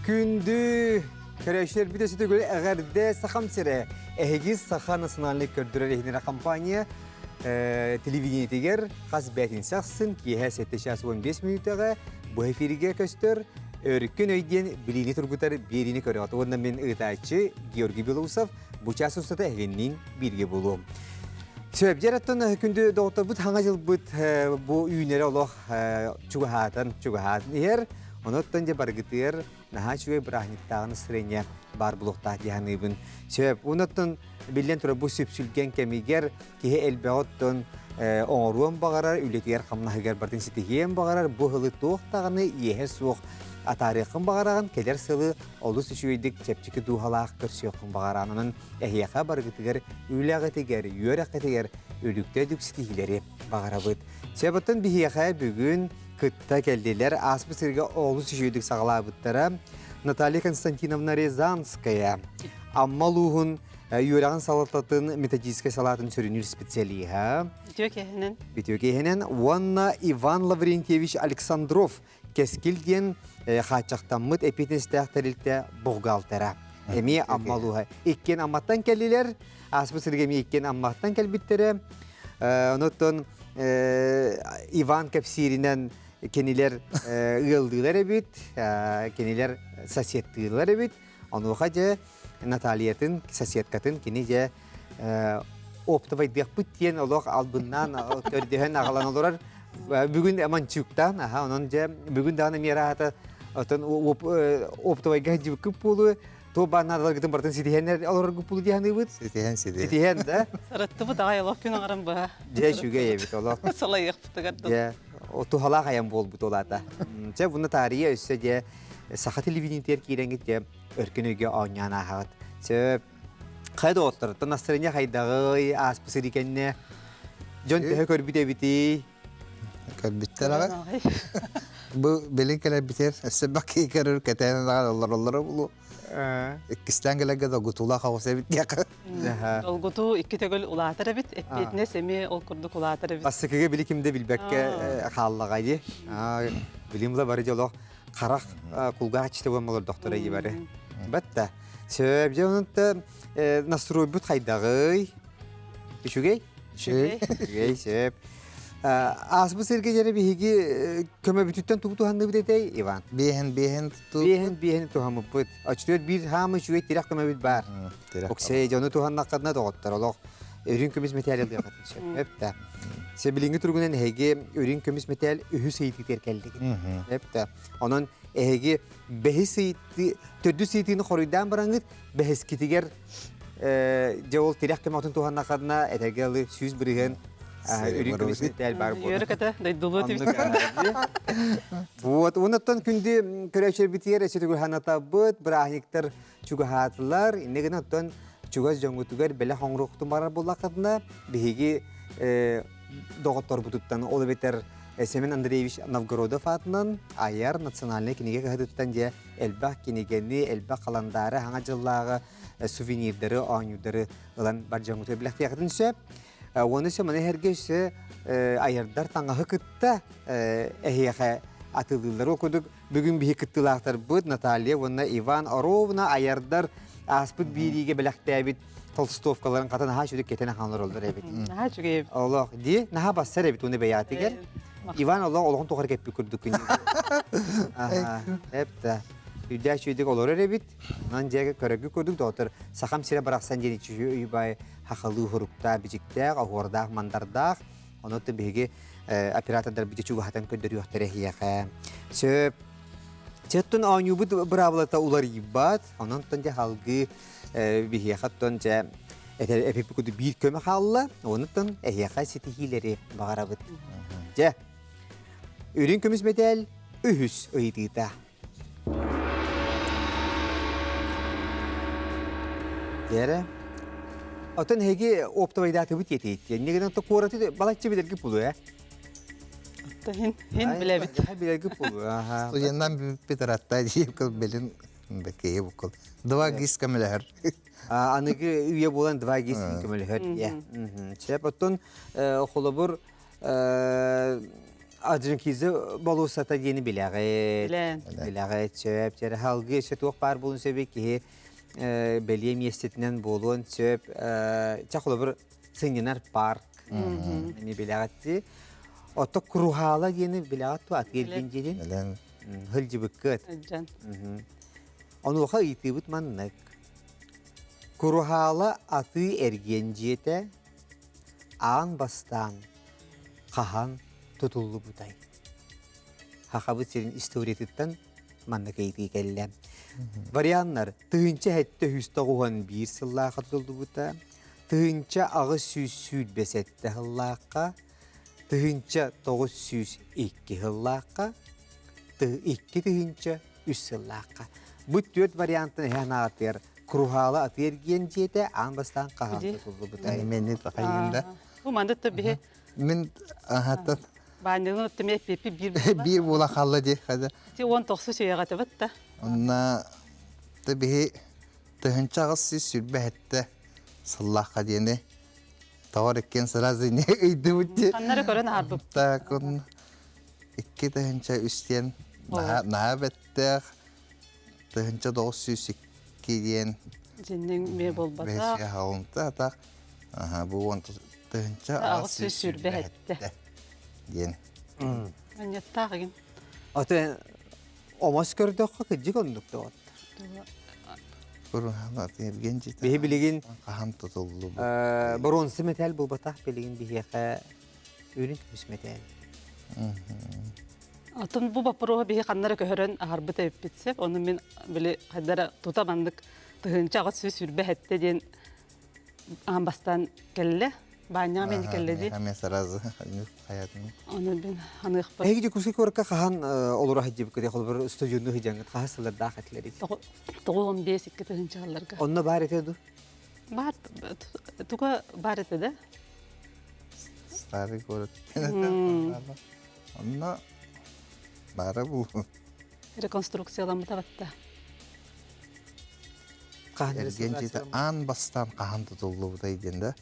Күндү көрөөччүлэрбит өсүтүгүл эҕэрдэ Сахам сирэ эһиги Саха национальнай көрдөрөр иһинэрэ компания телевидениетигэр хас бээтинсэ ахсын киэһэ 7 час 15 мүнүүтэҕэ бу эфиргэ көстөр Өркөн өй диэн билиини тургутар биэриини көрөҕүт уонна мин ыытааччы Георгий Белоусов бу чаас устата эһигинниин бииргэ буолуом. Сөп, дьэр оттон күндү доҕотторбут хаҥа дьылбыт бу үүнэрэ олох чугаһаатан чугаһаан иһэр. Онуттан дьэ барыгытыгар наһаа үчүгэй бырааһынньыктааҕы настроение баар булуохтаах дии саныыбын. Сөп. Онуттан биллэн турар бу сүпсүлгэн кэмигэр киһи элбэҕи оттон оҥоруон баҕарар, үлэтигэр хамнаһыгар барытын ситиһиэн баҕарар, бу сылы туох даҕаны иэһэ суох атаарыаххын баҕараҕын, кэлэр сылы олус үчүгэйдик чэпчэки дууһалаах көрсүөххүн баҕараҕын. Онон эһиэхэ барыгытыгар үлэҕитигэр, үөрэххитигэр үлүктэ ситиһиилэри баҕарабыт. Сөп, биһиэхэ бүгүн кытта кэллилэр. Ааспыт сиргэ олус үчүгэйдик саҕалаабыттара. Наталья Константиновна Рязанская, Амма улууһун үөрэҕин салалтатын методическай салаатын сүрүнүүр специалиһа. Үтүө киэһэнэн. Үтүө киэһэнэн уонна Иван Лаврентьевич Александров Кэскил диэн хааччахтаммыт эпиэтинэстээх тэрилтэ бухгалтера. Эмиэ Амма улууһа. Иккиэн Амматтан кэллилэр. Ааспыт сиргэ эмиэ иккиэн Амматтан кэлбиттэрэ. Онуттан Иван кэпсииринэн кинилэр ыаллыылар эбит, кинилэр соседтыылар эбит. Онуоха дьэ Натальятын, соседкатын кини дьэ оптовайдыахпыт диэн олох албыннаан көрдөһөн аҕалан олорор. Бүгүн Аманчуктаан, аха, онон дьэ бүгүн даҕаны эмиэ аата отон оптовайга сылдьыбыккыт буолуо, туох баар наадаларгытын барытын ситиһэн олороргут буолуо дии саныыбыт. Ситиһэн, ситиһэн. Ситиһэн да. Сырыттыбыт аҕай олох күн аҥарын быһа. Дьэ үчүгэй эбит олох. Салайыахпытыгар да. Дьэ, туһалаах айан буолбут ол аата. Чэ, буну таарыйа өссө дьэ саха телевидениетигэр киирэҥҥит дьэ өркөн өйгө оонньоон ааһаҕыт. Сөп. Хайа доҕоттор, настроение хайдаҕый, ааспыт сырыы кэннэ дьон төһө көрбүт эбитий? Көрбүттэр аҕай. Бу билин кэлэрбитигэр өссө бакыы көрөр кэтээн аҕай олороллоро булу. Иккистээн кэлэргэ долгутуулаах оҕус эбит диэхэ. Долгутуу икки төгүл улаатар эбит, эппиэтинэс эмиэ ол курдук улаатар эбит. Бастакыга били ким да билбэккэ хааллаҕа дии. Билим ла бары дьолох харах кулгаах иччитэ буолан олордохторо дии бары. Батта. Сөп, дьэ онон настройбут хайдаҕый? Үчүгэй? Үчүгэй. Үчүгэй, сөп. Ааспыт сиргэ дьэрэ биһиги көмөбүтүттэн тугу туһанныбыт этэй, Иван? Биэһин, биэһин туту. Биэһин, биэһин туһаммыппыт. Оччотугар биир хаама үчүгэй тирэх көмөбүт баар. Оксей, дьону туһаннаххытына доҕоттор, олох үрүҥ көмүс мэтээл ылыаххытын сөп. Өп да. Себилиҥҥи туругунан эһиги үрүҥ көмүс мэтээл үһүс ыйытыытыгар кэллигит. Өп да. Онон эһиги бэһис ыйытыы, төрдүс ыйытыыны хоруйдаан бараҥҥыт, бэһискитигэр дьэ ол тирэх көмөтүн туһаннаххытына этэргэ ылы 100% үрүҥ көмүс мэтээл баар буолар. Үөрэ көтө дойдулуу Вот, онуттан күндү көрөөччүлэрбитигэр өссө төгүл санатабыт, бырааһынньыктар чугаһаатылар. Инньэ гынан оттон чугас дьоҥҥутугар бэлэх оҥоруохтун барар буоллаххытына, биһиги доҕотторбутуттан, ол эбэтэр Семен Андреевич Новгородов аатынан айар национальнай кинигэ кыһатыттан дьэ элбэх кинигэни, элбэх халандаары, хаҥа дьыллааҕы сувенирдары, оонньуурдары ылан бар дьоҥҥутугар бэлэхтиэххитин сөп. Уонна өссө маны эһэргэ өссө айардар таҥаһы кытта эһиэхэ атыылыыллар. Ол курдук бүгүн биһи кыттыылаахтарбыт Наталья уонна Иван Оровна айардар ааспыт биэриигэ бэлэхтээбит толстовкаларын хата наһаа үчүгэй кэтэн ахан олороллор эбит. Наһаа үчүгэй эбит. Олох ди наһаа бассар эбит уну бэйээтигэр. Иван олох олоҕун тухары кэппит курдук күнү. Аха, эпта. Үрдээх үчүгэйдик олорор эбит. Онон дьэ көрөргүт курдук доҕоттор Сахам сирэ барахсан диэн иччи уйбай хахалыы хуруктаах, бичиктээх, оһуордаах, мандардаах. Ону биһиги оператордарбыт чугаһатан көрдөрүөхтэрэ эһиэхэ. Сөп. Четтун оонньуубут быраабылата уларыйбат. Онон дьэ халгыы биһиэхэ оттон дьэ эпиппит курдук биир көмө хаалла. Онуттан эһиэхэ ситиһиилэри баҕарабыт. Дьэ, үрүҥ көмүс мэтээл үһүс ыйытыыта. Дьэрэ. Оттон эһиги оптовайдаатыбыт диэтигит. Инньэ гынан куораты балачча билэргит буолуо ээ? Хин хин билэбит. Билэргит буолуо. Аха. Студеннан Петратта диир кыл билин бэккэйи буккул. Два гис көмөлөһөр. Аныгы үйэ буолан два гис көмөлөһөр. Сөп. Оттон холобур. Орджоникидзе болуоссата диэни билэҕит. Билэн. Билэҕит, сөп. Дьэ, салгыы өссө туох баар буолуон сөбүй киһи бэлиэ миэстэтинэн буолуон сөп. Чэ, холобур, сынньанар парк. Эми билэҕит дии. Ото Круһаала диэни билэҕит дуо? Атыы диэн. Билэн. Сылдьыбыккыт. Сылдьан. Онуоха ыйытыыбыт маннык. Куруһаала атыы эргиэн дьиэтэ аан бастаан хаһан тутуллубутай? Хахабыт сирин историятыттан маннык ыйытыы кэллэ. Варианнар 1791 сыллаахха тутуллубута, 1827 сыллаахха, 1902 сыллаахха, 2003 сыллаахха. Бу түөрт вариантын эһэ анаатыгар Круһаала атыы эргиэн дьиэтэ аан бастаан хаһан тутуллубута. Мени такайында. Бу манды биһи Мин ахаттан баанньыгын оттуме эппиппи биир буола. Биир буола халла ди хада. Ти 19 үйэҕэ табыт да. Онна та биһи 1827 сыллаахха диэни тоҕор иккиэн сразу не ыйдыбыт ди. Ханнары көрөн аарбып. Так он 2003 диэн наһаа бэттээх 1902 диэн Дьинниҥ мэ буолбатах. Бэһиске хаалынта атах аха бу он 1827 диэн. Анньаттаах игин. Аты омос көрдөххө кыдьык оннук да Биһи билигин хаһан тутуллубут. Боруонса мэтээл буолбатах билигин биһиэхэ үрүҥ көмүс мэтээл. Атын бу боппуруоһу биһи ханнара көһөрөн аһарбыт эбиппит сөп. Ону мин били хайдара тута маннык 1827 диэн аан бастаан кэллэ. Баанньаҕа мин кэллэ дии. Мен сразу хаятым. Ону мин аныахпын. Эһиги Дьокуускай куоракка хаһан олоро сылдьыбыккыт холобур студионну сылдьаҥҥыт хаһыс сыллардаах этилэрий? 95 2 тыһыынчаларга. Онно баар этэ ду? Баар туга баар этэ да? Старый город. Онно баара бу. Реконструкцияламмыта батта. Эрген дьиэтэ аан бастаан хаһан тутуллубутай диэн да.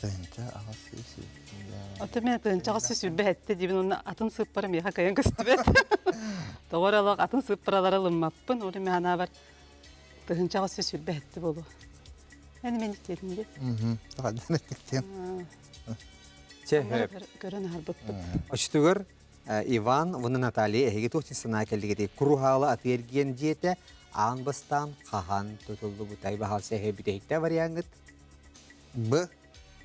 Тыһыынча 800 Ото мен тыһыынча 827 диибин уонна атын сыыппара миэхэ кыайан көстүбэт. Тоҕо эрэ олох атын сыыппаралары ылыммаппын. Ол мин анаабар тыһыынча 827 буолуо. Эн мен иттиэтин дии. Таҕадан эттиктиэн. Чэ, Көрөн аһарбыппыт. Очтугар Иван уонна Наталья эһиги туох санаа кэллигитий? Куруһаала атыы-эргиэн дьиэтэ аан бастаан хаһан тутуллубутай? Баһаалса эһэ бүтэһиктэ вариаҥҥыт? Б.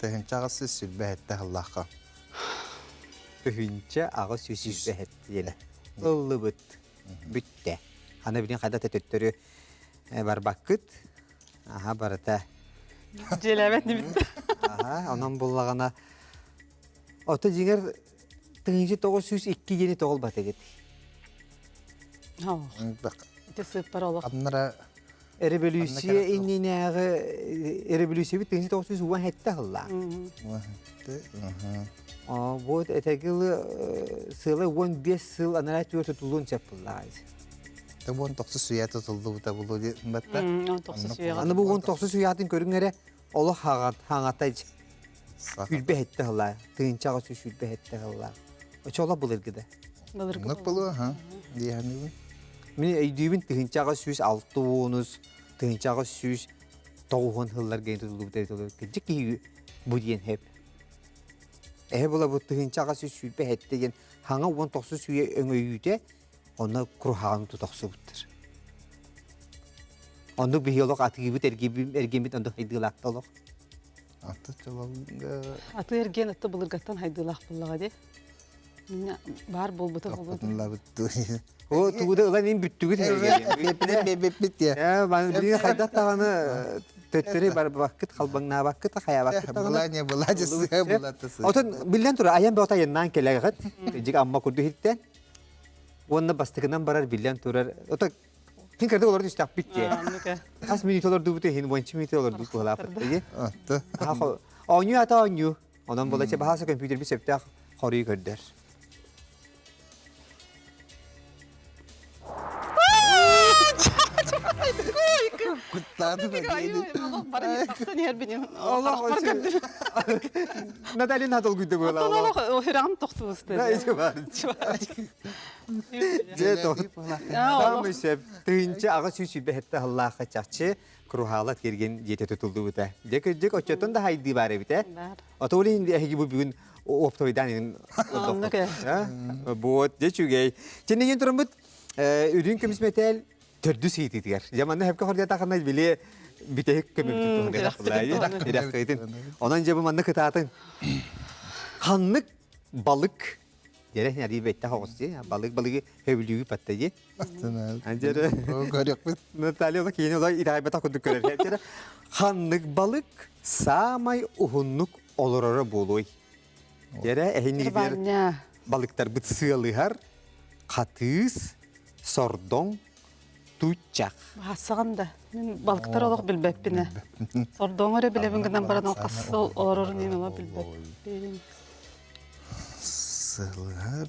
1827 сыллаахха. 1827 диэн. Ыллыбыт. Бүттэ. Аны билин хайда төттөрү барбаккыт. Аха барыта. Дьиэлээбэт нибит. Аха, онон буллаҕына Ото дьиҥэр 1902 диэни тоҕолбатыгыт. Ити сыыппара олох. Аннара Революция иннинээҕи революциябыт 1917 сыллаах. Вот этэгилы сыла 15 сыл анараа түөр тутулуон сөп буллаҕа. Уон тохсус үйэ тутуллубута булу батта. Аны бу уон тохсус үйатын көрүҥ эрэ олох хаҥатай 27 сыллаах, 1827 сыллаах. Очола былыргы да. Былыргы болу, ха. Диэханыбын. Мин өйдүүбүн 1806 уонус, 1890 сылларга тутуллубут тутуллубут. Киһи бу диэн хэп. Эһэ була бу 1827 диэн хаҥа 19 үйэ өҥөйүүтэ онно куруһаҕын тута охсубуттар. Оннук биһи олох атыыбыт эргиммит оннук хайдыылаахта олох. Аты чолонга Аты эргиэн аты былыргаттан хайдыылаах буоллаҕа дии. Минне баар буолбута буолуо. О тугу ылан ин бүттүгүт Беппит я. Э, хайдах даҕаны төттөрү барбаккыт, халбаҥнаабаккыт, хайаабаккыт даҕаны. Была не была дьэ была Отон биллэн турар, айан бөҕөтө айаннаан кэлэҕит. Дьик амма курдук иһиттэн. Уонна бастакынан барар биллэн турар. Ото кин кырдык олорду истэхпит дии. Хас минут олордубут иһин, уонча минут олордубут быһалааппыт дии. Оонньуу ата оонньуу. Онон буолаччы баһааса компьютербит сөптөөх хоруйу көрдөр. Куттааты да диэни. Бары тахсан иһэр бинин. Олох Наталья надолгуйда буола. Оттон олох сүрэҕим тохтубуста. Да, ити бар. Дьэ, Самый сөп. 1827 сыллаахха чахчы Круһаалат кэргэн дьиэтэ тутуллубута. Дьэ кырдьык оччоттон да хайдыы баар эбит ээ. Ото ол иһин эһиги бу бүгүн оптовойдаан иһин Оннук ээ. Вот, дьэ үчүгэй. Чинигин тураммыт үрүҥ көмүс мэтээл төрдүс ыйытыытыгар. Дьэ манна хөпкө хордьатахына били бүтэһик көмөбүтүн туһунан ирэххитин. Онон дьэ бу манна кытаатын. Ханнык балык Дьэрэ ньарыы бэттэх оҕус дии. Балык балыгы хөбүлүүгү патта дии. Дьэрэ. Көрүөхпүт. Наталья ола киһини ола итэҕэйбэтэх курдук көрөр. Дьэрэ ханнык балык саамай уһуннук олороро буолуой? Дьэрэ эһинигэр балыктарбыт сыалыһар, хатыыс, сордоҥ, тууччах. Хассаҕын да. Мин балыктар олох билбэппин ээ. Сордоҥу эрэ билэбин гынан баран ол хас сыл олорорун иһин олох билбэппин. Сылыһар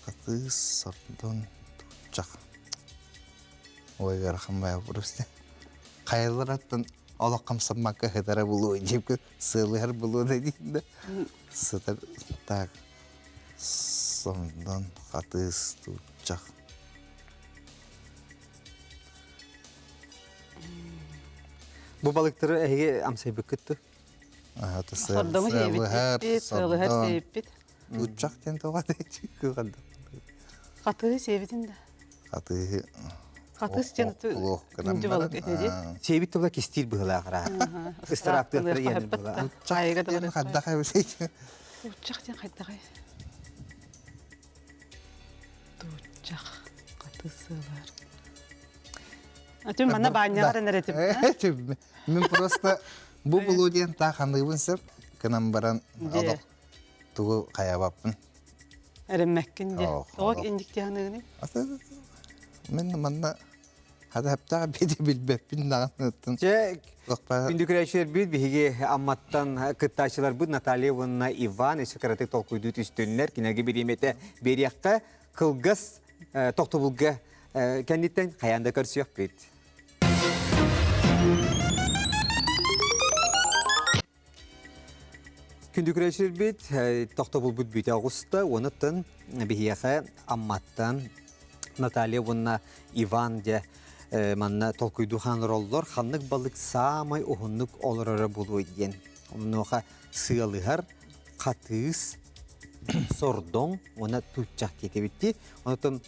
хатыыс сордон тууччах. Ой, ыарахан баа просто. Хайалар аттан олох хамсаммакка сытара булуо диэпкэ сыалыһар булуо да диин да. Сытар так сордон хатыыс тууччах. Бу балыктары эһиги амсайбыккыт дуо? Сордоҥу сиэбит, сыалыһар сиэппит. Уччах диэн тоҕо кыҕанда. Хатыһы сиэбитин да. Хатыһы. Хатыс диэн күндү балык этэ дии. Сиэбит тыла кистиир быһыылаах ра. Ыстараптыахтара иэнир быһыылаах. Чайга диэн хайдах эбит. Уччах диэн хайдахай? Тууччах хатыс сыалар. Атым манна баанньаҕар эретим. Мин просто бу булуу диэн таах аныыбын сөп гынан баран олох тугу хайабаппын. Эрэммэккин дии. Тоҕо инник аныыгыный? Мин манна хата хаптаах биэти билбэппин даҕаны. Дьэ, күндү көрөөччүлэрбит биһиги Амматтан кыттааччыларбыт Наталья уонна Иван өссө кыратык толкуйдуу түстүннэр. Кинилэргэ бириэмэтэ биэриэххэ кылгас тохтобулга кэнниттэн хайаан да көрсүөхпүт. Күндү көрөөччүлэрбит, тохтобулбут бүтэ оҕуста. Онуттан биһиэхэ Амматтан Наталья уонна Иван дьэ манна толкуйдуу хааныроллор. Ханнык балык саамай уһуннук олороро буолуой диэн. Онуоха сыалыһар, хатыыс, сордоҥ уонна тууччах диэтибитти. Онтон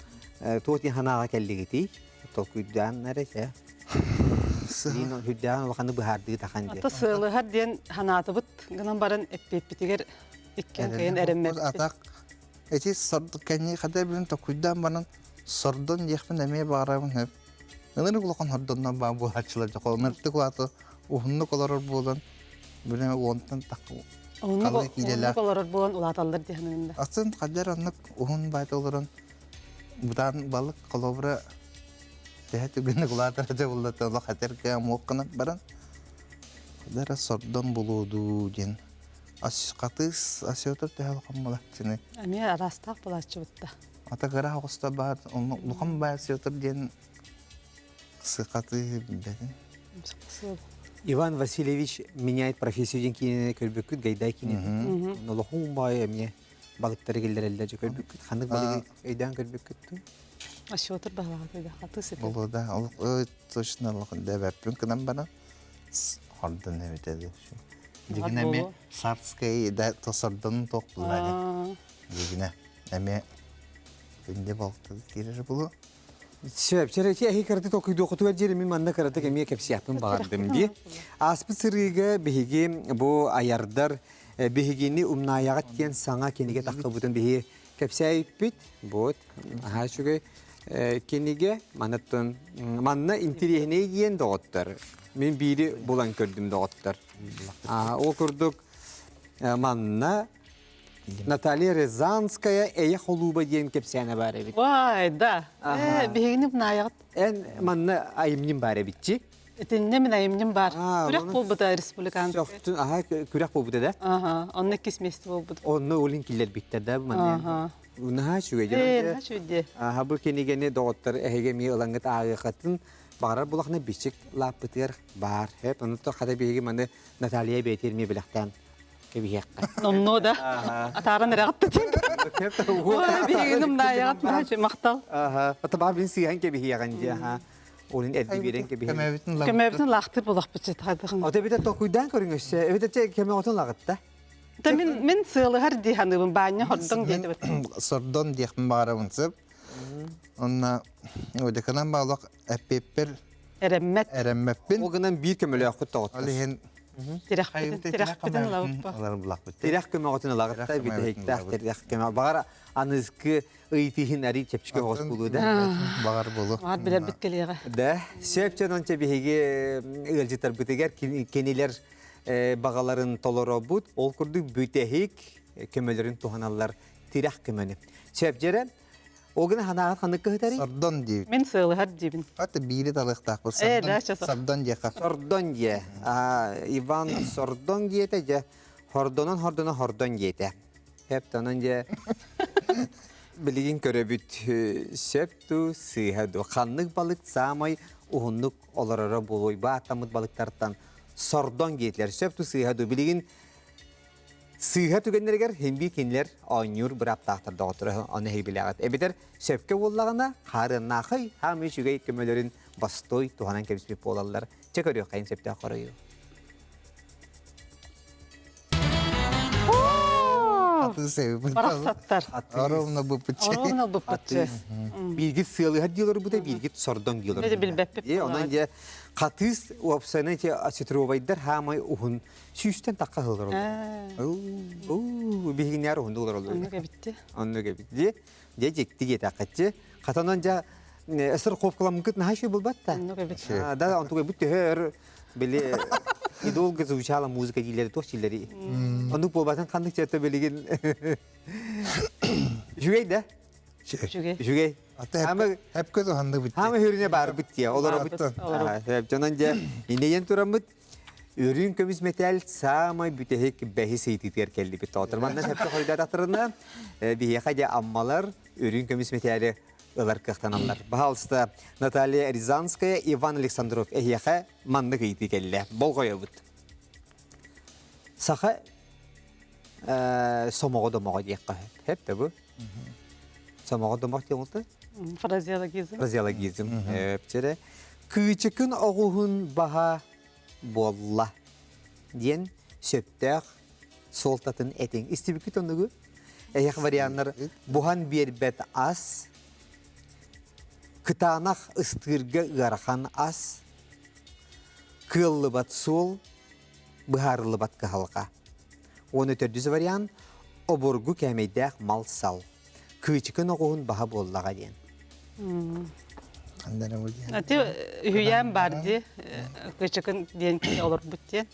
туох диэн санааҕа кэллигитий? Толкуйдаан эрэ чэ. Диин үрдээҕин улаханнык быһаардыы тахан диэн. Ата сыалыһар диэн санаатыбыт гынан баран эппиэппитигэр иккиэн кыйын эрэммэппит. Атак эти сордук кэнни хата билин токуйдаан баран сордон диэхпин эмиэ баҕарабын хөп. Ынырык улахан хордоннор баа буолааччылар дьэ ыныртык улааты уһуннук олорор буолан билин уонтан тахха Уһуннук олорор буолан улааталлар диэхин Атын хаддар оннук уһун баайта олорон бутаан балык холобура Төһө түгэнник улаатара дьэ буллата олох этэргэ муох гынан баран дара сордон булуо дуу диэн ас хатыыс осетр төһө улахан буолааччыный Эмиэ араастаах буолааччыбыт да. Ата кыра оҕуста баар онно улахан баар осетр диэн сыхатыы билбэтим. Иван Васильевич меняет профессию диэн киинэни көрбүккүт Гайдай киинэтин. Олохун баайы эмиэ балыктары киллэрэллэр дьэ көрбүккүт. Ханнык балыгы өйдөөн көрбүккүт дуу? Осетр баһылаҕа хаты ситэ. Болу да, ол точно олох дэбэппин кынан баран хордон эбитэ дуу. Дигинэ эми Сарскай да тосордон тох буллаҕа. Дигинэ эми күндэ балты кирер булу. Сөп, чэрэчи эһи кыраты толкуйдуохутугар диэри мин манна кыратык эмиэ кэпсиэхпин баҕардым дии. Ааспыт сырыыга биһиги бу аярдар биһигини умнаайаҕыт диэн саҥа кинигэ таххыбытын биһи кэпсээйиппит. Вот, аһаа үчүгэй кинигэ. Манаттан манна интириэһинэй диэн доҕоттор. Мин биири булан көрдүм доҕоттор. Ол курдук манна Наталья Рязанская «Эйэ холууба» диэн кэпсээнэ баар эбит. Вай, да. Биһигини умнаайаҕыт. Эн манна айымньым баар эбитчи. Итиннэ мин айымньым баар. Күрэх буолбута республиканскай. Сөхтүн, аха, күрэх буолбута да? Аха, онно иккис миэстэ буолбут. Онно олин киллэрбиттэр да манна. Наһаа үчүгэй. Ээ, наһаа үчүгэй. Аха, бу кинигэни доҕоттор эһиги эмиэ ылаҥҥыт ааҕыахатын. Баҕарар булахна бичик лааппытыгар баар. Хэп, ону то хата биһиги маны Наталья бэйэтигэр эмиэ бэлэхтээн кэбиһиэххэ. Номнуо да атааран эрэҕиттэтин. Биһигин умнаайаҕыт наһаа махтал. Аха, ата бин сыыһан кэбиһиэҕин дии, аха. Олин эрди биэрэн кэбиһэн. Көмөбүтүн Көмөбүтүн лаахтыр булахпыт хайдахын. Ото эбитэ токуйдаан көрүҥ өссө. Эбитэ чэ көмөҕүтүн лаҕытта. Та мин мин сыалыһар дии саныыбын баанньа хордоҥ диэтибит. Сордон диэхпин баҕарабын сып. Онна одеканан баалах эппиэппэр Эрэммэт. Эрэммэппин. Ол гынан биир көмөлөөххүт тоҕоттор. Ол иһин Тирэхпитин тирэхпитин ылабыппа. Ылар булахпыт. Тирэх көмөҕүтүн ылаҕытта бүтэһиктээх тирэх көмө. Баҕар аныскы ыйытыһын ари чэпчэки оҕус булуу да. Баҕар булу. Баҕар билэрбит кэлиэҕэ. Да, сөп онча биһиги ыалдьыттарбытыгар кинилэр баҕаларын толоробут. Ол курдук бүтэһик көмөлөрүн туһаналлар тирэх көмөнү. Сөп дьэрэ, Ол гына ханаҕыт ханнык кыһытарый? Сордон диибит. Мин сыалыһар диибин. Ата биири талыахтаахпыт. Э, да, сейчас. Сордон диэхэ. Сордон диэ. Иван Сордон диэтэ дьэ. Хордонон хордоно хордон диэтэ. Хэп тонон дьэ. Билигин көрөбүт сөп ту сыыһа ду. Ханнык балык саамай уһуннук олороро буолуой бааттаммыт балыктартан сордон диэтилэр. Сөп ту сыыһа ду. Билигин Сыыһа түгэннэригэр химби кинилэр оонньуур бырааптаахтар доҕотторо ону эһиги билэҕит. Эбэтэр сөпкө буоллаҕына, хаарыаннаахай хаамыы үчүгэй көмөлөрүн бостой туһанан кэбиспит буолаллар. Чэ көрүөххэйин сөптөөх хоруйу. Барахсаттар. Оровно быппытчы. Оровно быппытчы. Бииргит сыалыһар диилэр бута, бииргит сордон диилэр. Эти билбэппит. Онон дьэ хатыыс уопсайынан те осетровайдар хаамай уһун сүүстэн тахха сылдьар олорор. Биһигиннээр уһуннук олороллор. Оннук эбитти. Оннук эбит. Дьэ, дьэ дьикти диэтэххитчи. Хатанан дьэ эсер хопкаламмыкыт наһаа үчүгэй булбат да. Оннук эбит. Да, онтугай бу төһө өр били недолго звучала музыка дииллэри туох дииллэри. Оннук буолбатын ханнык чертэ билигин үчүгэй да? Үчүгэй. Үчүгэй. Ата хепке туһанды бит. Хама хүрүнэ бар бит тие. Олоробут. Дьонон дьэ иннейен тураммыт Үрүҥ көмүс мэтээл саамай бүтэһик бэһис ыйытыытыгар кэллибит. Тоҕотор манна сөпкө хоруйдаатахтарына, биһиэхэ дьэ аммалар үрүҥ көмүс мэтээли ылар кыахтаналлар. Баһаалыста Наталья Рязанская, Иван Александров эһиэхэ маннык ыйытыы кэллэ. Болҕойобут. Саха сомоҕо домоҕо диэххэ сөп да бу? Сомоҕо домох диэн олта? Фразеологизм. Фразеологизм. Өпчере. Кыычыкын оҕуһун баһа буолла диэн сөптөөх суолтатын этиҥ. Истибиккит оннугу? Эһэх варианнар буһан биэрбэт ас, кытаанах ыстыырга ыарахан ас, кыаллыбат суол, быһаарыллыбат кыһалҕа. Уонна төрдүс вариант обургу кээмэйдээх мал-сал. Кыычыкын оҕуһун баһа буоллаҕа диэн. Ати үһүйээн бар дии, кычыкын диэн киһи олорбут диэн.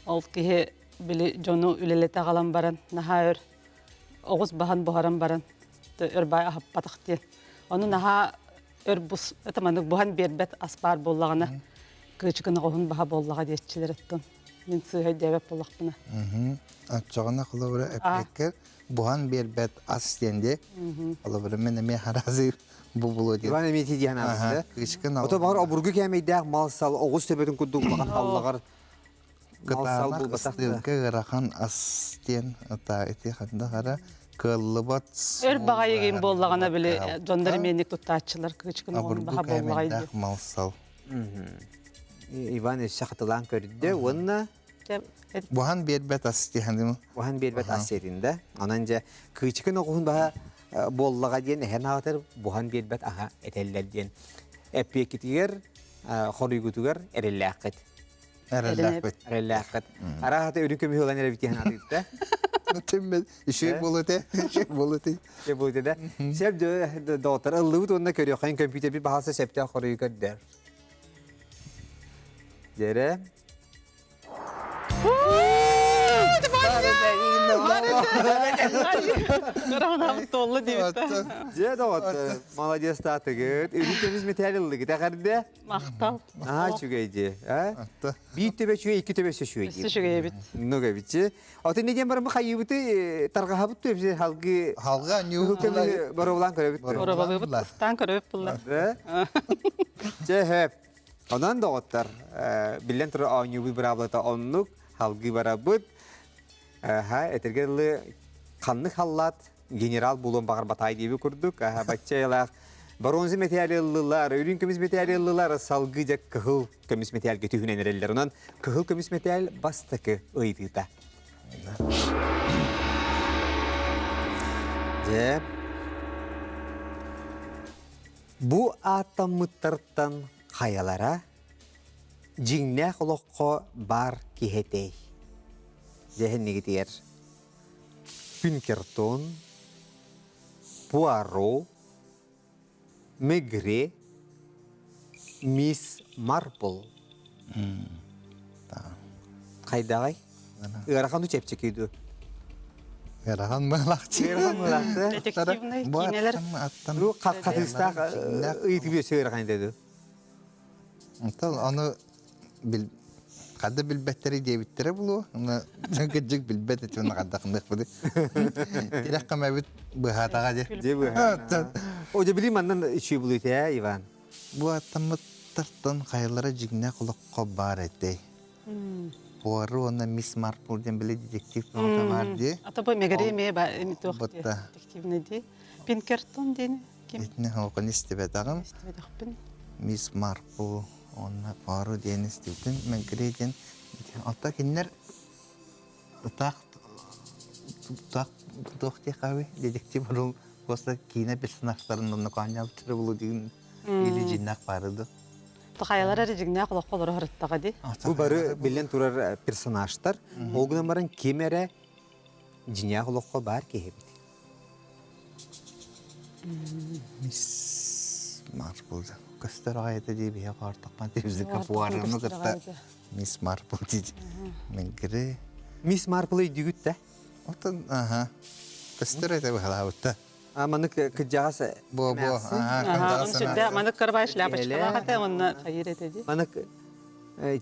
Ол киһи били дьону үлэлэтэ аҕалан баран, наһаа өр оҕус баһан буһаран баран, өр баай аһаппатах диэн. Ону наһаа өр бус, это маннык буһан биэрбэт ас баар буоллаҕына, кыычыкын оҕуһун баһа буоллаҕа диэччилэр оттон. Мин сыыһа өйдөөбөт буоллахпына. Оччоҕуна холобура эппиэккэр буһан биэрбэт ас диэн дии. Холобура мен эмиэ харазы бу булуо диэн. Иван эмиэ диэн аҕыста. Ото баҕар обургу кээмэйдээх мал-сал оҕус төбөтүн курдук улахан аллаҕар мал-сал булбатах да. ыарахан ас диэн ата ити ханда хара кыаллыбат Өр баҕайы буоллаҕына били дьоннор эмиэнник туттааччылар кыычкын оҕун обургу баха буоллаҕай кээмэйдээх мал-сал. Иван өссө хатылаан көрдө уонна Буһан биэрбэт ас диэн Буһан биэрбэт ас сиэтин да. Онон дьэ кыычыкын оҕуһун баһа буоллаҕа диэн эһэн аҕатар буһан биэрбэт аһа этэллэр диэн. Эппиэккитигэр хоруйгутугар эрэллээххит. Эрэллээхпит. Эрэллээххит. Арааһата үрүҥ көмүһү ылан эрэбит диэн аатыытта. Тиммет үчүгэй буолуо этэ. Үчүгэй буолуо этэ. Үчүгэй буолуо этэ да. Сөп доҕоттор ыллыбыт уонна көрүөххэ компьютербит баһаалса сөптөөх хоруйу көрдөр. Дьэрэ. Туолла диэбит. Дьэ доҕоттор, молодец таатыгыт. Үрүҥ көмүс мэтээл ыллыгыт эҕэрдэ. Махтал. Аа үчүгэй дии. Биир төбө үчүгэй, икки төбө өссө үчүгэй дии. Өссө үчүгэй эбит. Ну эбитчи. Атын не диэн баран хайыбыты тарҕаһабыт түөбү халгы Халга нью боробулаан көрөбүт. Боробалыыбыт ыстаан көрөбүт булла. Чэ хөп. Онон доҕоттор, биллэн турар оонньуубут быраабылата оннук, халгыы барабыт. Аха, этэргэ дылы ханнык халлаат генерал буолуон баҕарбатаай диэби курдук. Аха, бачча айылаах боруонса мэтээли ыллылар, үрүҥ көмүс мэтээли ыллылар, салгыы дьэ кыһыл көмүс мэтээлгэ түһүнэн эрэллэр. Онон кыһыл көмүс мэтээл бастакы ыйытыыта. Дьэ, бу ааттаммыттартан хайалара дьиҥнээх олоххо баар киһи этэй? Дьэһиннигитигэр Пинкертон, Пуаро, Мегре, Мисс Марпл. Хайдаҕай? Ыарахан чэпчэки дуу? Ыарахан быһалаахчы. Ыарахан быһалаахчы. Детективный киинэлэр. Ну, хатыстаах ыйытыы өссө ыарахан этэ дуу? Онтон ону бил хадда билбэттэри диэбиттэрэ булуо. Уна кырдьык билбэт этим хаддахыныахпыты. Тирэх кэмэбит быһаатаҕа дьэ. Дьэ быһа. О, дьэ билим маннан үчүй булуйта ээ, Иван. Бу аттаммыттартан хайалара дьиҥнээх олоххо баар этэй. Пуаро уонна Мисс Марпл диэн били детектив бөҕөтө баар дии. А то бу Мегре эмиэ ба эми туох детективный дии. Пинкертон диэн ким? Итини хоҕон истибэтэҕим. Истибэтэхпин. Мисс Марпл уонна Пуаро диэн истибитим. Мегре диэн Оттон кинилэр таах таах туох диэххэ детектив рул просто киинэ персонажтарын онно коонньообуттара булу диин или дьиннээх баары ду. Хайалар эрэ дьиҥнээх олоххо олоро сырыттаҕа дии. Бу бары биллэн турар персонажтар. Ол гынан баран ким эрэ дьиҥнээх олоххо баар киһи эбит. Мисс Марпл көстөр аҕайыта дии биһи хаартахпан тибизикка пуарыны кытта Мисс Марпл дии Мегре Мисс Марпл өйдүүгүт да? Отон аха көстөр этэ быһалаабытта. А маннык кыдьаҕас Бо бо Аха, маннык кырбай шляпочкалаах этэ уонна хайыр этэ дии. Маннык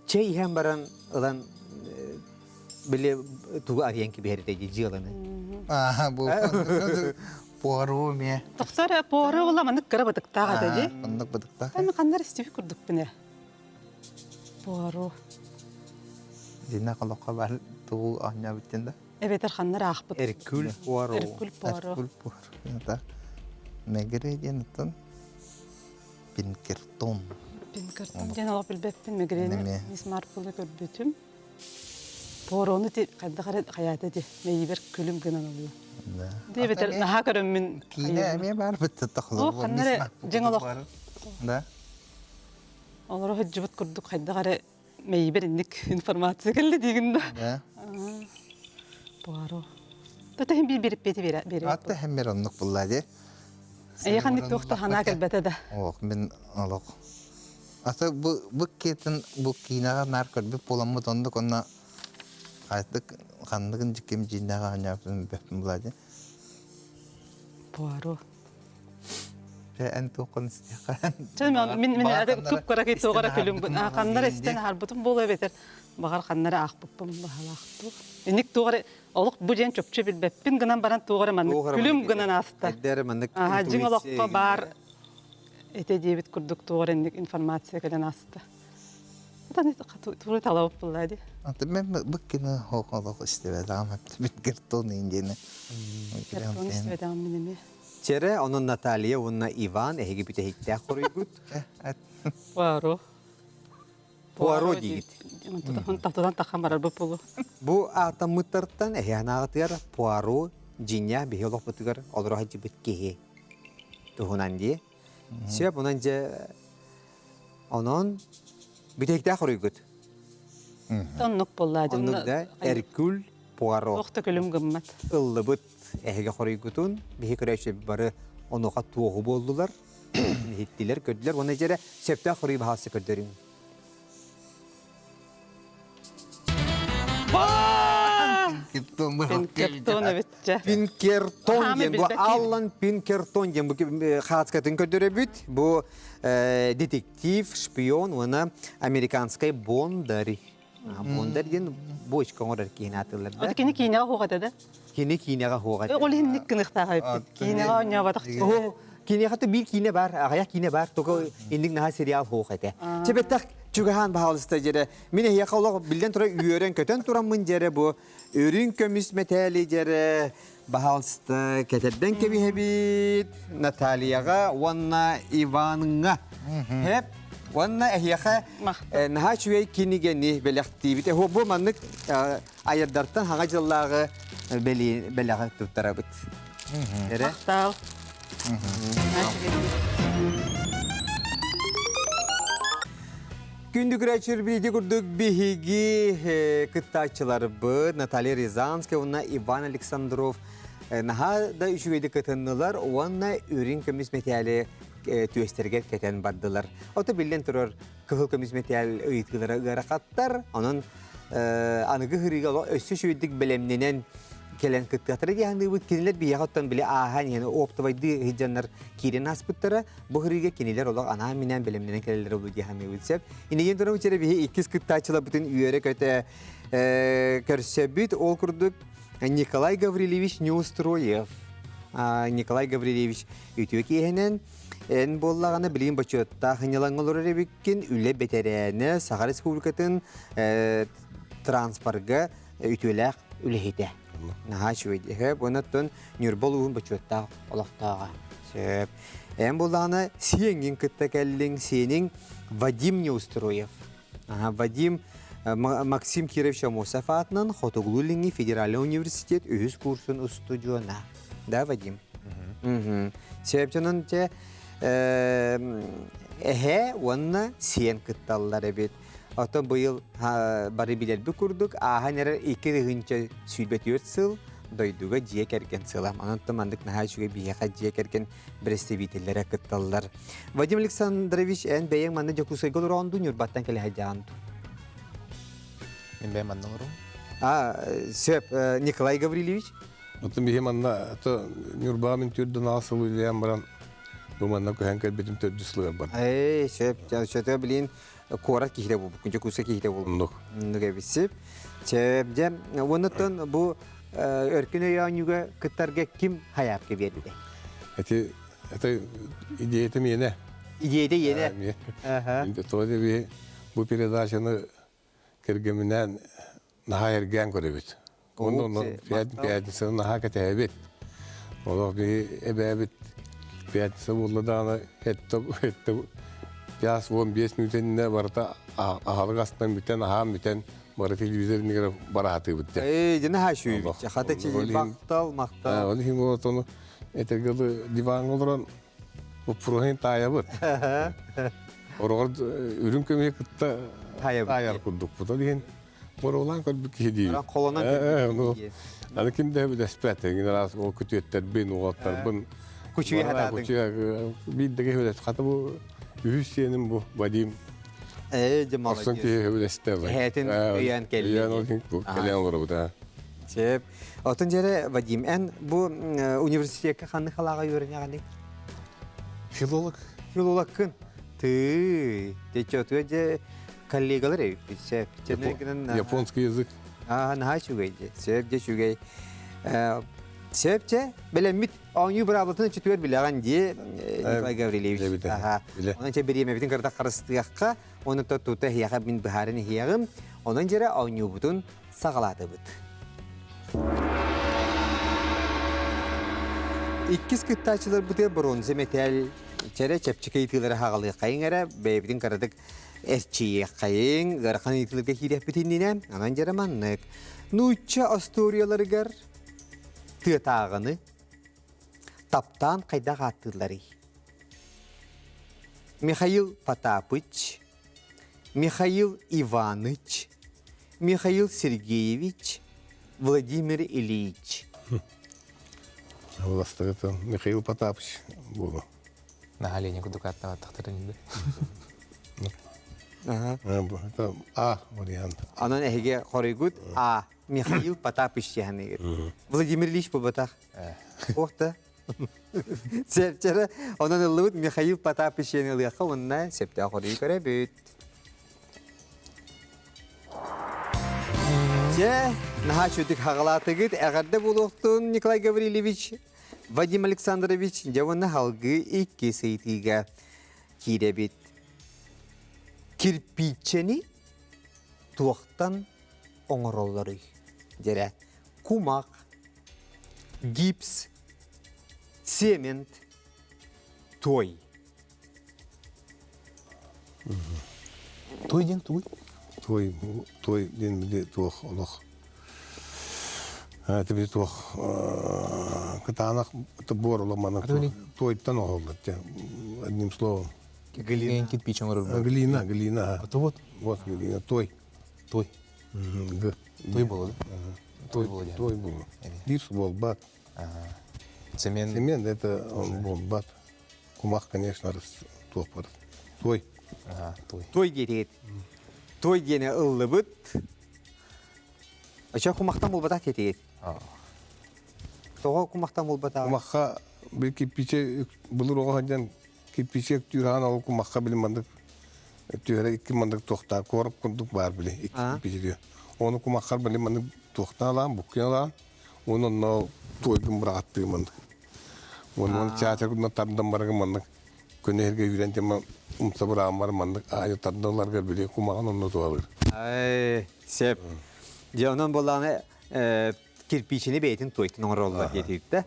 чэй иһэн баран ылан били тугу арыйан кэбиһэр этэ дии дьыаланы. Аха бу Пуару эмиэ. Тохтор пуару була маннык кыра бытыктаах этэ дии. Маннык бытыктаах. Аны ханнар истиби курдукпун ээ. Пуару. Дина холоххо бар тугу оонньообуттун да? Эбэтэр ханнар аахпыт. Эркүл Пуаро. Эркүл Пуаро. Эркүл Пуаро. Мегре диэн оттон Пинкертон. Пинкертон диэн олох билбэппин Мегрени Мисс Марплы көрбүтүм. Пуарону ти хайдах эрэ хайаата ти мэйибэр күлүм гынан ылла. Диэбэтэр наһаа көрөммүн. Киинэ эмиэ баар бытта О, ханна эрэ дьиҥ олох. Да. Олоро сылдьыбыт курдук хайдах эрэ мэйибэр инник информация кэллэ диигин да. Да. Пуаро. Тата хим биир бириппети бере бере. Атта хэммер оннук булла ди. Эйе ханник туох да ханаа кэлбэтэ да. Ох, мин олох. Ата бу бу кетин бу киинэҕэ наар көрбүт буоламмыт оннук онно хайтык ханныгын дьикким дьииннэҕэ оонньообутун билбэппин була ди. Пуаро. Эн туоххун истиэххэ. Чэ мин мин кып-кыра туоҕара күлүм ханнара истэн аһарбытым буолуо эбэтэр баҕар ханнара аахпыппын баһалаахтуу. Инник туоҕара олох бу диэн чопчу билбэппин гынан баран туоҕара маннык күлүм гынан ааста. Эдэр маннык дьиҥ олоххо баар этэ диэбит курдук туоҕара инник информация кэлэн ааста. Тугу талабыт булла ди. Мен бу кино олох истибэтэҕим бит картон диэни. Картон истибэтэҕим мин эмиэ. Чэрэ, онон Наталья уонна Иван эһиги бүтэһиктээх хоруйгут. Пуаро. Пуаро диигит. Тутан тахан барар бу пулу. Бу аатаммыттартан эһи анаҕытыгар Пуаро дьиҥнээх биһи олохпутугар олоро сылдьыбыт киһи туһунан дии. Сөп, онон дьэ онон бүтэһиктээх хоруйгут. Оннук буолла. Оннук да Эркүл Пуаро. Туох да күлүм гыммат. Ыллыбыт эһиги хоруйгутун биһи көрөөччү бары онуоха туоһу буоллулар, иһиттилэр, көрдүлэр уонна дьэрэ сөптөөх хоруй баһаалса көрдөрүҥ. Пинкертон эбитчэ. Пинкертон диэн бу Аллан Пинкертон диэн бу хаацкатын көрдөрөбүт. Бу детектив, шпион уонна американскай бондарь. Бондар диэн бочка оҥорор киһини аатыллар да. Кини киинэҕэ хуох этэ да? Кини киинэҕэ хуох этэ. Ол иһин кыныхтаах эппит. Киинэҕэ оонньооботох. Киинэҕэ биир киинэ бар, аҕыйах киинэ бар, только инник наһаа сериал хуох этэ. Чебеттах Чугаһаан баһаалыста дьэрэ. Мин эһиэхэ олох биллэн турар үөрэн-көтөн тураммын дьэрэ бу үрүҥ көмүс мэтээли дьэрэ баһаалыста кэтэрдэн кэбиһэбит Натальяҕа уонна Иваҥҥа. Хэп уонна эһиэхэ наһаа үчүгэй кинигэни бэлэхтиибит. Бу маннык айардартан хаҥа дьыллааҕы бэлэҕи туттарабыт. Эрэ? Махтал. Күндү көрөөччүлэр биһиги курдук биһиги кыттааччыларбыт Наталья Рязанская уонна Иван Александров наһаа да үчүгэйдик кытыннылар уонна үрүҥ көмүс мэтээли түөстэригэр кэтэн бардылар. Ото биллэн турар кыһыл көмүс мэтээл ыйытыылара ыарахаттар. Онон аныгы хырыыга олох өссө үчүгэйдик бэлэмнэнэн кэлэн кыттыахтара дии саныыбыт. Кинилэр биһиэхэ оттон били ааһан иһэн оптовайдыы сылдьаннар киирэн ааспыттара. Бу хырыыга кинилэр олох анаан-минээн бэлэмнэнэн кэлэллэрэ буолуо дии саныыбыт сөп. Инигин туран учера биһи иккис кыттааччыларбытын үөрэ-көтө көрсөбүт. Ол курдук Николай Гаврильевич Неустроев. Николай Гаврильевич үтүө киэһэнэн Эн буоллаҕына билигин бочуоттаах ынньалаҥҥа олорор эбиккин, үлэ бэтэрээнэ, Саха Республикатын транспорга үтүөлээх үлэһитэ. Наһаа үчүгэй дии. Онон Ньурба улууһун бочуоттаах олохтооҕо. Сөп. Эн буоллаҕына сиэҥҥин кытта кэллиҥ, сиэниҥ Вадим Неустроев. Вадим Максим Кирович Амосов аатынан Хотугулуу-Илиҥҥи федеральнай университет үһүс курсун устудьуона. Да, Вадим? Сөп дьонун те эһэ уонна сиэн кытталлар эбит. Оттон быйыл бары билэрбит курдук ааһан эрэр 2024 сыл дойдуга дьиэ кэргэн сыла. Онон маннык наһаа үчүгэй биһиэхэ дьиэ кэргэн представителлэрэ кытталлар. Вадим Александрович, эн бэйэҥ манна Дьокуускайга олороҕун дуу, Ньурбаттан кэлэ сылдьаҕын дуу? Мин бэйэм манна олоробун. А, сөп. Николай Гаврильевич? Оттон биһи манна то Ньурбаҕа мин төрдүн аҕыс сыл үлэлээн баран бу манна көһөн кэлбитим төрдүс сылыгар бар. Эй, сөп. Сөтө билин куорат киһитэ буолбуккун, Дьокуускай киһитэ буолбуккун. Оннук. Оннук эбит. Сөп. Дьэ, уоннаттан бу өркүн өйөөнньүүгэ кыттарга ким хайаапка биэрдэ? Эти это идеята миэнэ. Идеята иэнэ. Тоҕо диэби бу передачаны кэргэминээн наһаа эргээн көрөбүт. Онно пятницаны наһаа кэтэһэбит. Олох биһи эбээбит пятница буолла даҕаны этте этте час 15 мүнүүтэннэ барыта аһылык астан бүтэн аһаан бүтэн бары телевизор иннигэр бараатыыбыт дэ. Ээ, дьэ наһаа үчүгэй. Хата махтал, махтал. Ол иһин отону этэргэ диваҥҥа олорон боппуруоһун таайабыт. Ороҕор үрүҥ көмүһү кытта таайар курдукпут. Ол иһин боруолаан көрбүт киһи диибит. Холонон көрбүт киһи. Аны ким да бүдэспэт. Эҥин араас ол күтүөттэрбин, уолаттарбын. Кучуйа хатаатыҥ. Биир да киһи бүдэс. Хата бу үһүс сиэним бу Вадим. Ээ, дьэ молодец. Орсон киһи бүдэстэ. Эһэтин өйөөн кэлли. Өйөөн ол кэлэн олоробут. Сөп. Отон дьэрэ, Вадим, эн бу университекка ханнык халааҕа үөрэнэҕиний? Филолог. Филологкын. Тыы, дьэ дьэ коллегалар эбиппит сөп. Японский язык. Аа, наһаа үчүгэй дьэ. Сөп дьэ үчүгэй. Сөп дьэ, бэлэммит оонньуу быраабылатын өчүтүгэр билэҕин дии Николай Гаврильевич. Аха. Онон чэ бириэмэбитин кырдах харыстыахха, оны тута эһиэхэ мин быһааран иһиэҕим. Онон дьэрэ оонньуубутун саҕалаатыбыт. Иккис кыттааччыларбытыгар бронза мэтээл чэрэ чэпчэки ыйытыылары хаҕалыаххайыҥ эрэ, бэйэбитин кыратык эрчийиэххэйиҥ, ыарахан ыйытыыларга киириэхпит иннинэ, анан дьэрэ маннык. Нуучча остуоруйаларыгар тыатааҕыны таптаан хайдах ааттыылларый? Михаил Потапыч, Михаил Иваныч, Михаил Сергеевич, Владимир Ильич. Властыгыта Михаил Потапыч буолу. Наһаа Леня курдук ааттаабаттахтарын Это А вариант. Онон эһиги хоруйгут А. Михаил Потапыч диэханыгыт. Владимир Ильич буолбатах. Ох да. Сепчэрэ онон ыллыбыт Михаил Потапыч диэн ылыахха уонна сөптөөх хоруйу көрөбүт. Дьэ, наһаа үчүгдүк хаҕалаатыгыт. Эҕэрдэ буолуохтун, Николай Гаврильевич, Вадим Александрович. Дьэ уонна халгыы икки ыйытыыга киирэбит. Кирпииччэни туохтан оҥороллоруй? Дьэрэ, кумах, гипс, цемент, туой. Той диэн тугуй? Той, той диэн били туох олох. Это били туох кытаанах буор олох туойтан оһоллар одним словом. Глина. Кирпич оҥорор. Глина, глина. А то вот. Вот глина, той. Той. Г. Той буолла. Той буолла. Той буолла. Гипс буолбат. Цемент. Цемент это он буолбат. Кумах, конечно, туох бар. Той. Той. Той диэтигит. Той диэни ыллыбыт. Ача кумахтан буолбатах диэтигит. Тоҕо кумахтан буолбатах? Кумахха бил кирпиче былыр оҕо сылдьан кирпиче түүраан ол кумахха били маннык түһэрэ икки маннык туохтаа куорап курдук баар били икки кирпиче Ону кумаххар били маннык туохтаалаан буккуйалаан уонна онно туойгун быраҕаттыы маннык. Уонна чаача курдук тардан барагын маннык көнө иһэргэ үүрэн тема умса бырааммар маннык аайы тардалларга били кумаҕын онно туһалыыр. Ай, сеп. Дьэ, онон буоллаҕына кирпичини бэйэтин туойтун оҥороллор диэтиттэ.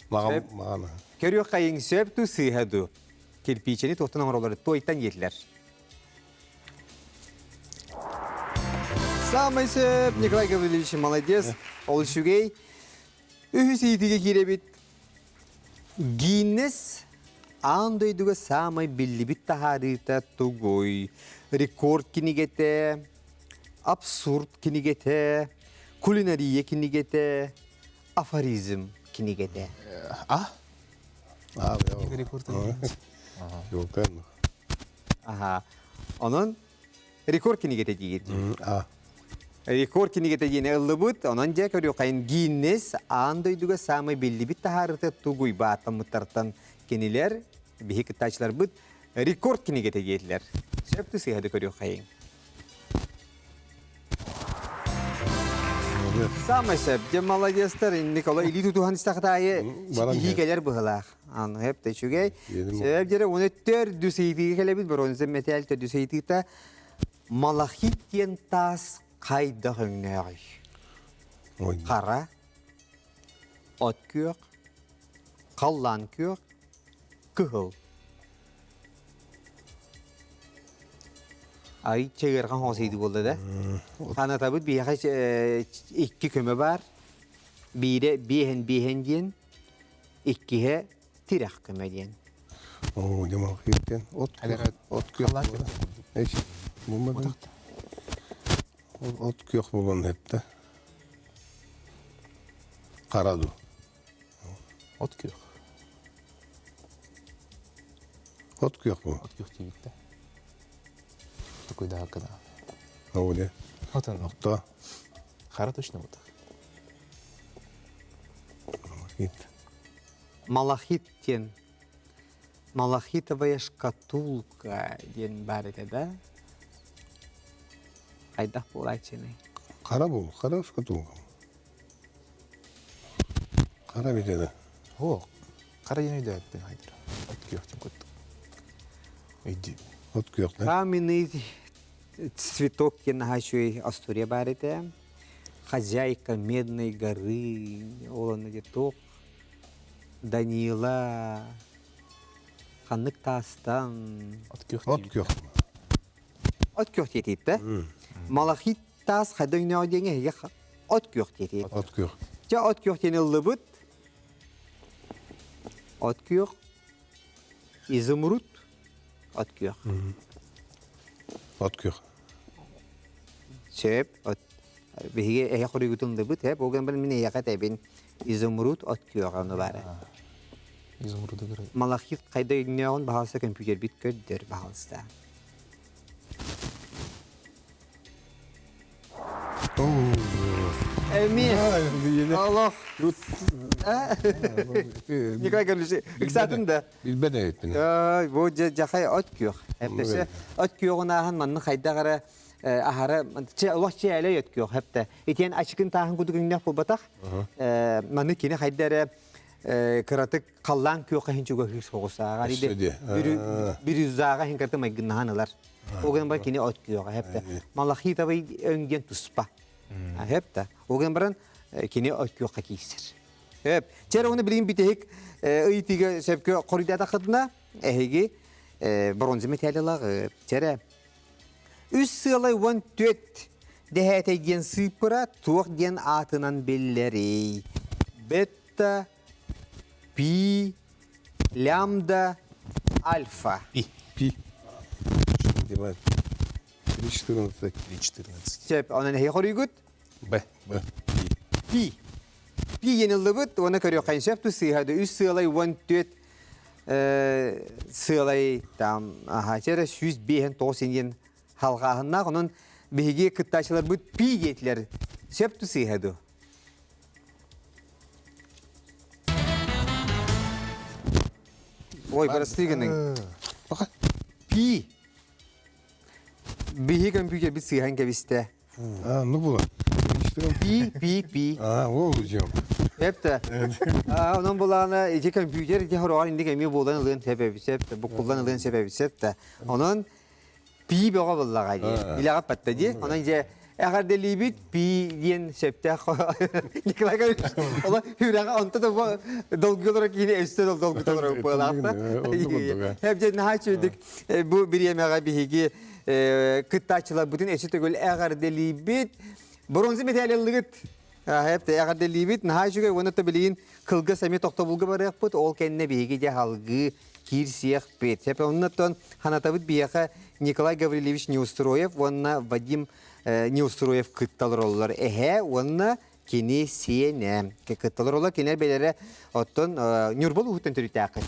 Маған, маған. Көрүөх хайың сөп ту сыыһа ду. Кирпичини туохтан оҥороллор туойтан диэтилэр. Самый сөп, Николай Гаврилович, молодец. Ол үчүгэй. Үһүс иитигэ киирэбит. Гиннес аан дойдуга саамай биллибит таһаарыыта тугуй? Рекорд кинигэтэ, абсурд кинигэтэ, кулинария кинигэтэ, афоризм кинигэтэ. А? А, Рекорд. Аха. Онон рекорд кинигэтэ диигит. А. Рекорд кинигэтэ диэни ыллыбыт, онон дьэ көрүөххэйин Гиннес аан дойдуга саамай биллибит таһаарыыта тугуй бааттаммыттартан кинилэр биһи кыттааччыларбыт рекорд кинигэтэ диэтилэр. Сөп сыыһа да көрүөххэйин. Самый сөп. Дьэ молодецтар. Николай илии тутуһан истэхтаайы ситиһии кэлэр быһылаах. Аны хэп да үчүгэй. Сөп дьэрэ уну төрдүс ыйытыыга кэлэбит бронза мэтээл төрдүс ыйытыыта Малахит диэн таас хайдах өҥнөөҕүй? Хара, от күөх, халлаан күөх, кыһыл. Ай чэгэрхан хоосийды буолла да. Ханатабыт биһиэхэ икки көмө бар. Биирэ биэһэн биэһэн диэн, иккиһэ тирэх көмө диэн. Оо, дьэ от от күөх От күөх буолан этте. Хара ду. От күөх. От күөх бу. От күөх диэбиттэ. Такой да кына. Оо де. Отон. Охто. Хара точно вот. Малахит. Малахит диэн Малахитовая шкатулка диэн баар этэ да? Хайдах буолааччыный? Хара бул, хара шкатулка. Хара бит О, хара диэн өйдөөппүн хайдыр. От күөх куттук. Өйдүү. От күөх да? Каменный цветок диэн наһаа үчүгэй история баар этэ. Хозяйка Медной горы, ол онно туох Данила ханнык таастан От күөх От күөх. От күөх диэтиттэ. Малахит таас хайда өҥнөөх диэҥэ эһиги от күөх диэтиит. От күөх. Дьэ от күөх диэн ыллыбыт. От күөх. Изумруд. От күөх. От күөх. Сөп. От биһиги эһэ хоруйгутун ыллыбыт. Эп ол гынан мин эйэхэ этэбин. Изумруд от күөҕэ ону баара. Изумруды көрө. Малахит хайда өҥнөөҕүн баһаалыста көмпүүтэрбит көрдөр баһаалыста. Эми олох Николай Гаврилович, ыксаатын да. Билбэт эбиппин. Бу дьахай от күөх. Эптесе от күөҕүн ааһан манны хайдах эрэ аһара олох чээлэй от күөх хэптэ. Итиэн ачыкын тааһын кудук өҥнөөх буолбатах. Манны кини хайда эрэ кыратык халлаан күөххэ иһин чугаһыыр соҕус ааҕар. Бирюзаҕа иһин кырты майгыннаһан ылар. Ол гынан баран кини от күөҕэ хэптэ. Малахитовый өҥ диэн туспа. Хэптэ. Ол гынан баран кини от күөххэ киирсэр. Хэп. Чэр оны билигин бүтэһик ыйытыыга сөпкө хоруйдаатаххытына эһиги бронза металлалаах чэрэ Үс сыалай 14 дэһээтэй диэн сыыппыра туох диэн аатынан биллэрий? Бетта, пи, лямбда, альфа. Пи. Пи. Дима. 3.14. 3.14. Сөп, онон эһиги хоруйгут? Б. Б. Пи. Пи еныллыбыт, уонна көрүөххэ сөп ту сыыһа үс сыалай 14 сыалай там аха 105 диэн халҕааһыннаах онон биһиги кыттааччыларбыт пи диэтилэр сөп ту сыыһа ду Ой, бырастыы гыныҥ. Пи. Биһи көмпүүтэрбит сыыһан кэбистэ. А, ну было. Пи, пи, пи. А, ол жем. Эпте. А, онон булаана ити компьютер ити хороҕор инник эмиэ буолан ылыан сөп эбит сөп буккуллан ылыан сөп эбит сөп да. Онон пи бөҕө буллаҕа дии. Илэҕэ патта дии. Онон дьэ эҕэрдэлиибит пи диэн сөптөөх Николай Иванович ола хүрэҕэ онто да бу долгуйалара киһини өссө долгуталара буолаахта. Хэп дьэ наһаа үчүгүйдүк бу бириэмэҕэ биһиги кыттааччыларбытын өссө төгүл эҕэрдэлиибит. Бронза медаль ыллыгыт. Эпте эҕэрдэлиибит. Наһаа үчүгэй уонна да билигин кылгас эмиэ тохтобулга барыахпыт. Ол кэннэ биһиги дьэ салгыы киирсиэхпит. Сөп оннуттан ханатабыт биһиэхэ Николай Гаврильевич Неустроев уонна Вадим Неустроев кытталар оллор. Эһээ уонна кини сиэнэ кытталар олор кинилэр бэлэрэ оттон Ньурба улууһуттан төрүттээххит.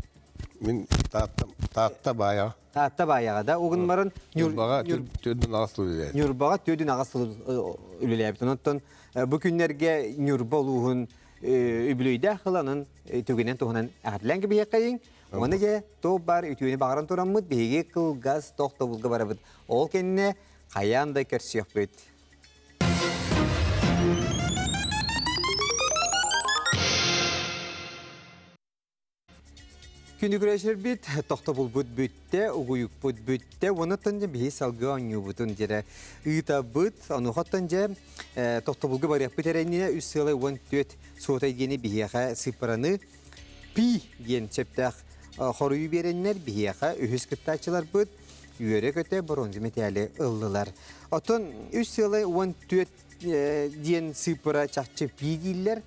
Мин Таатта Таатта баайаҕа. Таатта баайаҕа да угун баран Ньурбаҕа төрдүн аҕыс сыл үлэлээбит. Ньурбаҕа төрдүн аҕыс сыл үлэлээбит. Онтон бу күннэргэ Ньурба улууһун үбүлүөйдээх ыланын түгэнин туһунан эҕэрдэлээн кэбиһиэххэйиҥ. Уонна дьэ туох баар үтүөнү баҕаран тураммыт биһиги кылгас тохтобулга барабыт. Ол кэннэ хайаан да көрсүөхпүт. Күнүгүрээчилэрбит тохтобулбут бүттэ, угуйукпут бүттэ, уонуттан дьэ биһи салгыы оонньуубутун дьэрэ ыытабыт. Онуохаттан дьэ тохтобулга барыахпыт эрэннинэ үс сыалай 14 суотай диэни биһиэхэ сыыппараны пи диэн сөптөөх хоруйу биэрэннэр биһиэхэ үһүс кыттааччыларбыт үөрэ-көтө бронза мэтээли ыллылар. Оттон үс сыалай 14 диэн сыыппара чахчы пи дииллэр,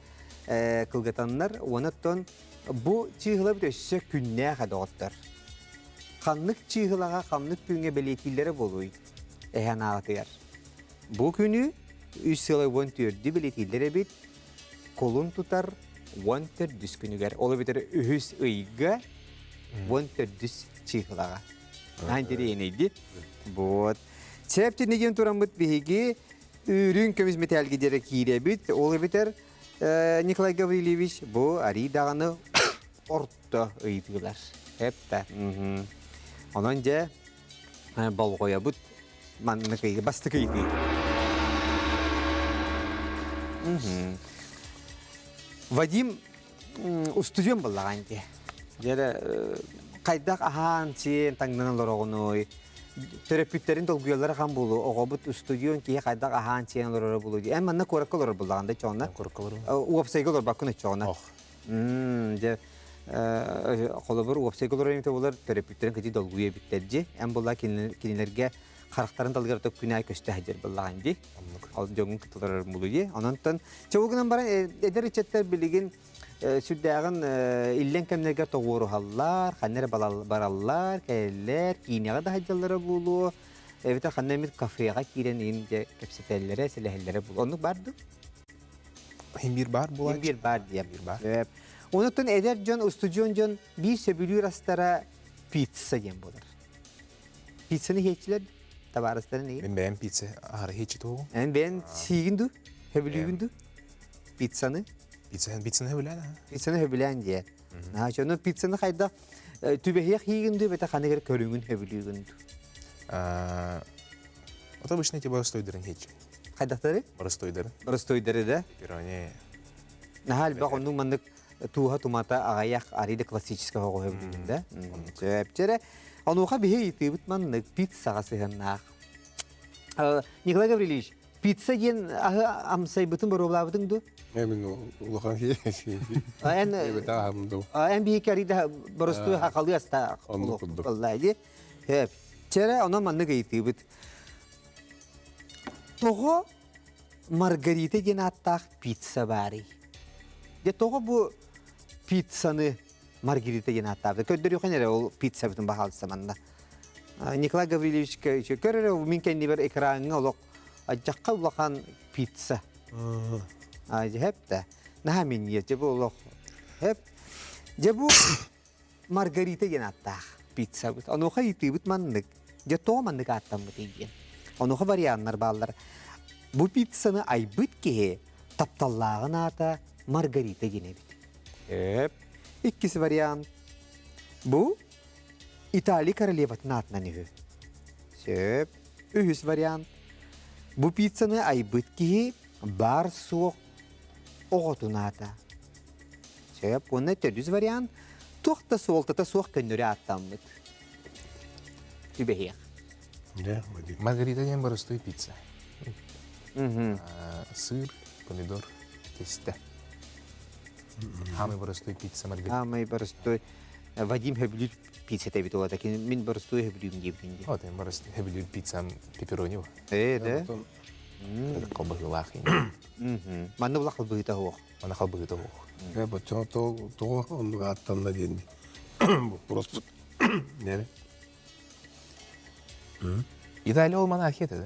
кылгатаннар. Онон бу чыыһылабыт өссө күннээх доҕоттор. Ханнык чыыһылаҕа ханнык күҥҥэ бэлиэтииллэрэ буолуой? Эһэн ааҕытыгар. Бу күнү үс сыалай 14-дү бэлиэтииллэр эбит. Кулун тутар 14 күнүгэр. Ол эбэтэр үһүс ыйга 14 чыыһылаҕа. Наһаа интэриэһинэйди. Вот. Септинигин тураммыт биһиги үрүҥ көмүс мэтээлгэ диэри киирэбит. Ол эбэтэр Николай Гаврильевич бу арий даҕаны орто ыйытыылар. Эптэ. Онон дьэ болҕойобут маннык ыйы бастакы ыйытыы. Вадим устудьуон буоллаҕаан дии. Дьэ хайдах аһаан сиэн таҥнан олороҕунуй? Төрөппүттэрин долгуйаллара хам буолуо. Оҕобут устудьуон киһи хайдах аһаан сиэн олороро буолуо дии. Эн манна куоракка олорор буоллаҕын да чоҕуна? Куоракка олоробун. Уопсайга олорбаккын оччоҕуна? Ох. Дьэ холобур уопсайга олорор эбитэ буолар төрөппүттэрин кытыы долгуйа эбиттэр дии. Эн буоллаа кинилэргэ харахтарын далыгар күн аайы көстө сылдьар буоллаҕын дии. Ол дьоҥҥун кытта олорор буолуо дии. Онон чэ гынан баран эдэр ыччаттар билигин сүрдээҕин иллэҥ кэмнэргэ тоҕуоруһаллар, ханна эрэ бараллар, кэлэллэр, киинэҕэ да сылдьаллара буолуо, эбэтэр ханна эмит кафеҕа киирэн иһин дьэ кэпсэтэллэрэ, сэлэһэллэрэ буолуо. Оннук баар дуу? Иһин биир баар буолааччы. Иһин биир баар диэн. Биир баар. Онуттан эдэр дьон, устудьуон дьон биир сөбүлүүр астара пицца диэн буолар. Пиццаны иһээччилэр табаарыстарын иһин. Мин бэйэм пицца аһара иһээччи туһугум. Эн бэйэн сиигин дуу? Сөбүлүүгүн дуу? Пиццаны? Пиццаны пиццаны сөбүлээн аха. Пиццаны сөбүлээн диэ. Наһаа дьону пиццаны хайдах түбэһиэх иигин дуу эбэтэ ханыгар көрүҥүн сөбүлүүгүн дуу? Вот обычно эти боростойдарын иһээччи. Хайдахтары? Боростойдарын. Боростойдары да? Пепперони. Наһаа элбэх оннук маннык. Тууһа тумата аҕыйах арыйда классическай оҕо билигин да. Сөп. Онуоха биһи ыйытыыбыт маннык пиццаҕа сыһыаннаах. Николай Гаврильевич, пицца диэн аһы амсайбытын боруобалаабытыҥ дуо? Мен улахан киһи. Эн Эбэтэ дуу. Эн биһиги арыйда боростуой хахалыы аста Оннук курдук. Боллаа дии. Сөп. Чэрэ онон маннык ыйытыыбыт. Тоҕо Маргарита диэн ааттаах пицца баарый? Дьэ тоҕо бу пиццаны Маргарита диэн ааттаабыта? Көрдөрүөххүн эрэ ол пиццабытын баһаалыста манна. Николай Гаврильевичка көр эрэ мин кэннибэр экраҥҥа олох адьахха улахан пицца. Дьэ да. Наһаа минньиэс дьэ бу олох хэп. Дьэ бу Маргарита диэн ааттаах пиццабыт. Онуоха ыйытыыбыт маннык. Дьэ тоҕо маннык ааттаммытый диэн. Онуоха варианнар бааллар. Бу пиццаны айбыт киһи тапталлааҕын аата Маргарита диэн эбит. Эп. Иккис вариант. Бу Италия королеватын аатынан үһү. Сөп. Үһүс вариант. Бу пиццаны айбыт киһи баар-суох оҕотун аата. Сөп. Уонна төрдүс вариант туох да суолтата суох көннөрү ааттаммыт. Түбэһиэх. Да, Вадим. Маргарита диэн боростуой пицца. Сыр, помидор, тесте. Самый боростуой пицца Маргарита. Самый боростуой Вадим хөбүлүүр пицца эбит ол такин мин боростуой хөбүлүүм диэбитин дии. Вот, мен боростуой хөбүлүүр пиццам пепперони. Ээ, да. Колбаһыылаах. Манна була халбыыта суох. Манна халбыыта суох. Э, боччоҕо тоҕо оннук ааттанна диэн боппуруоспут. Нере? Италия ол монархия да?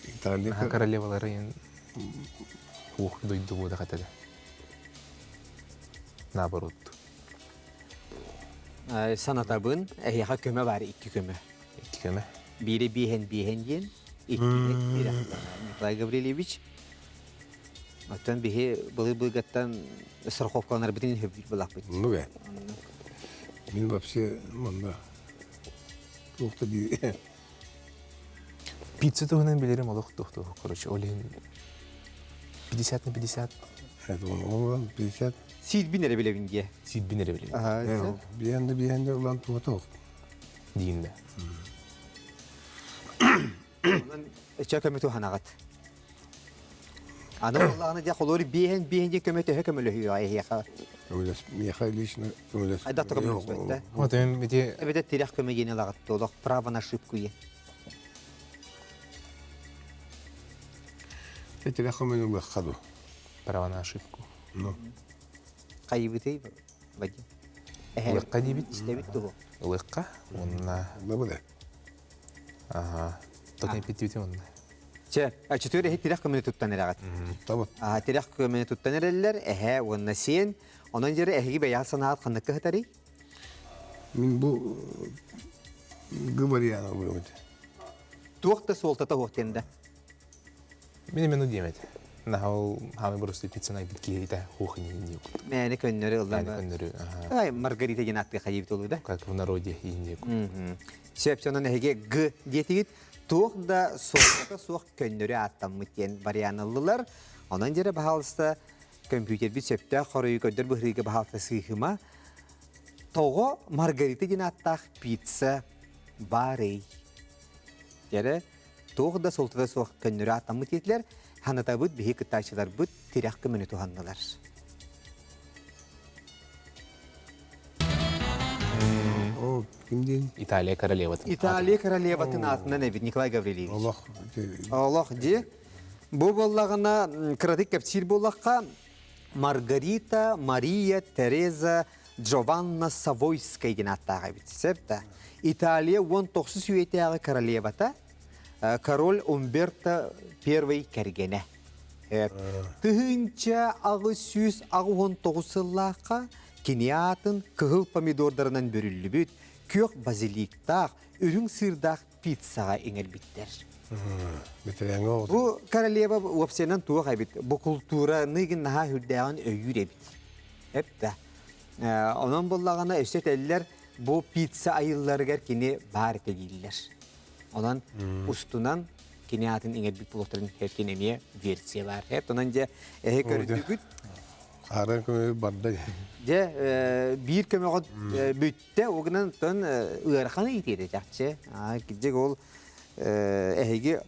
Италия королевалары уох дойду буода хатада. Наоборот. Санатабын, эһиэхэ көмө бар икки көмө. Икки көмө. Биири биэһэн биэһэн диэн, иккини биир Николай Гаврильевич. Оттон биһи былыр-былыргаттан страховкаланарбытын сөбүлүүр буоллахпыт. Ну бе. Мин вообще манна туох да дии. Пицца туһунан билэрим олох туох туох короче ол иһин 50 на 50. Это он 50. Сиирбин эрэ билэбин диэ. Сиирбин эрэ билэбин. Биэһэн да биэһэн да ылан туга туох. Диин да. Онон өчө көмө туһанаҕыт. Аны буоллаҕына дьэ холуор биэһэн биэһэн диэн көмө төһө көмөлөһүөҕэ эһиэхэ? Көмөлөс миэхэ лично көмөлөс. Хайдах да көмөлөспөт да. Вот эми ити Эбэтэр тирэх көмө диэн ылаҕыт олох право на ошибку е. Тирэх көмөнү ылыахха ду. Право на ошибку. Ну. Хайыбытый Вадим? Ылыахха диибит. Истэбит тугу? Ылыахха уонна Лабыда. Аха. Тотен питтибити онна. Чэ, чөтүөр эһи тирэх көмөнү туттан эрэҕит. Туттабыт. Аа, тирэх көмөнү туттан эрэллэр, эһэ уонна сиэн. Онон дьэрэ эһиги бэйэҕит санаат ханныкка сытарый? Мин бу гыбарьяна быыбыт. Туох да суолтата суох диэн да. Мин именно диэм этэ. Наһаа ол хаамай боростуой пиццаны айбыт киһитэ хуох инни курдук. Мээни көннөрү ыллан. Мээни көннөрү. Ай, Маргарита диэн ааттыы хайыбыт олуу да? Как в народе инни курдук. Сөп, сонон эһиги Г диэтигит туох да суолтата суох көннөрү ааттаммыт диэн вариант ыллылар. Онон дьэрэ баһаалыста компьютербит сөптөөх хоруйу көрдөр быһыыга баһаалта сыыһыма. Тоҕо Маргарита диэн ааттаах пицца баарый? Дьэрэ туох да суолтата суох көннөрү ааттаммыт диэтилэр. Ханатабыт биһи кыттааччыларбыт тирэх көмөнү туһаннылар. О, ким диэн? Италия королеватын. Италия королеватын аатынан эбит Николай Гаврильевич. Олох. Олох ди. Бу буоллаҕына кыратык кэпсиир буоллахха Маргарита Мария Тереза Джованна Савойская диэн ааттаах эбит. Сөп да. Италия 19 үйэтээҕи королевата король Умберто I кэргэнэ. 1889 сыллаахха кини аатын кыһыл помидордарынан бүрүллүбүт күөх базиликтаах, үрүҥ сыырдаах пиццаҕа иҥэрбиттэр. Бу королева уопсайынан туох эбит? Бу култуураны наһаа үрдээҕин өйүүр эбит. Эп да. Онон буллаҕына өссө этэллэр бу пицца айылларыгар кини баар этэ дииллэр. Онон устунан кини аатын иҥэрбит булуохтарын эркин эмиэ версия баар. Эп онон дьэ эһи көрдүгүт. Хаарыан көмө барда. Дьэ, биир көмөҕө бүттэ, угунан тон ыарахан иитиэтэ чахчы. Кирдьик ол эһиги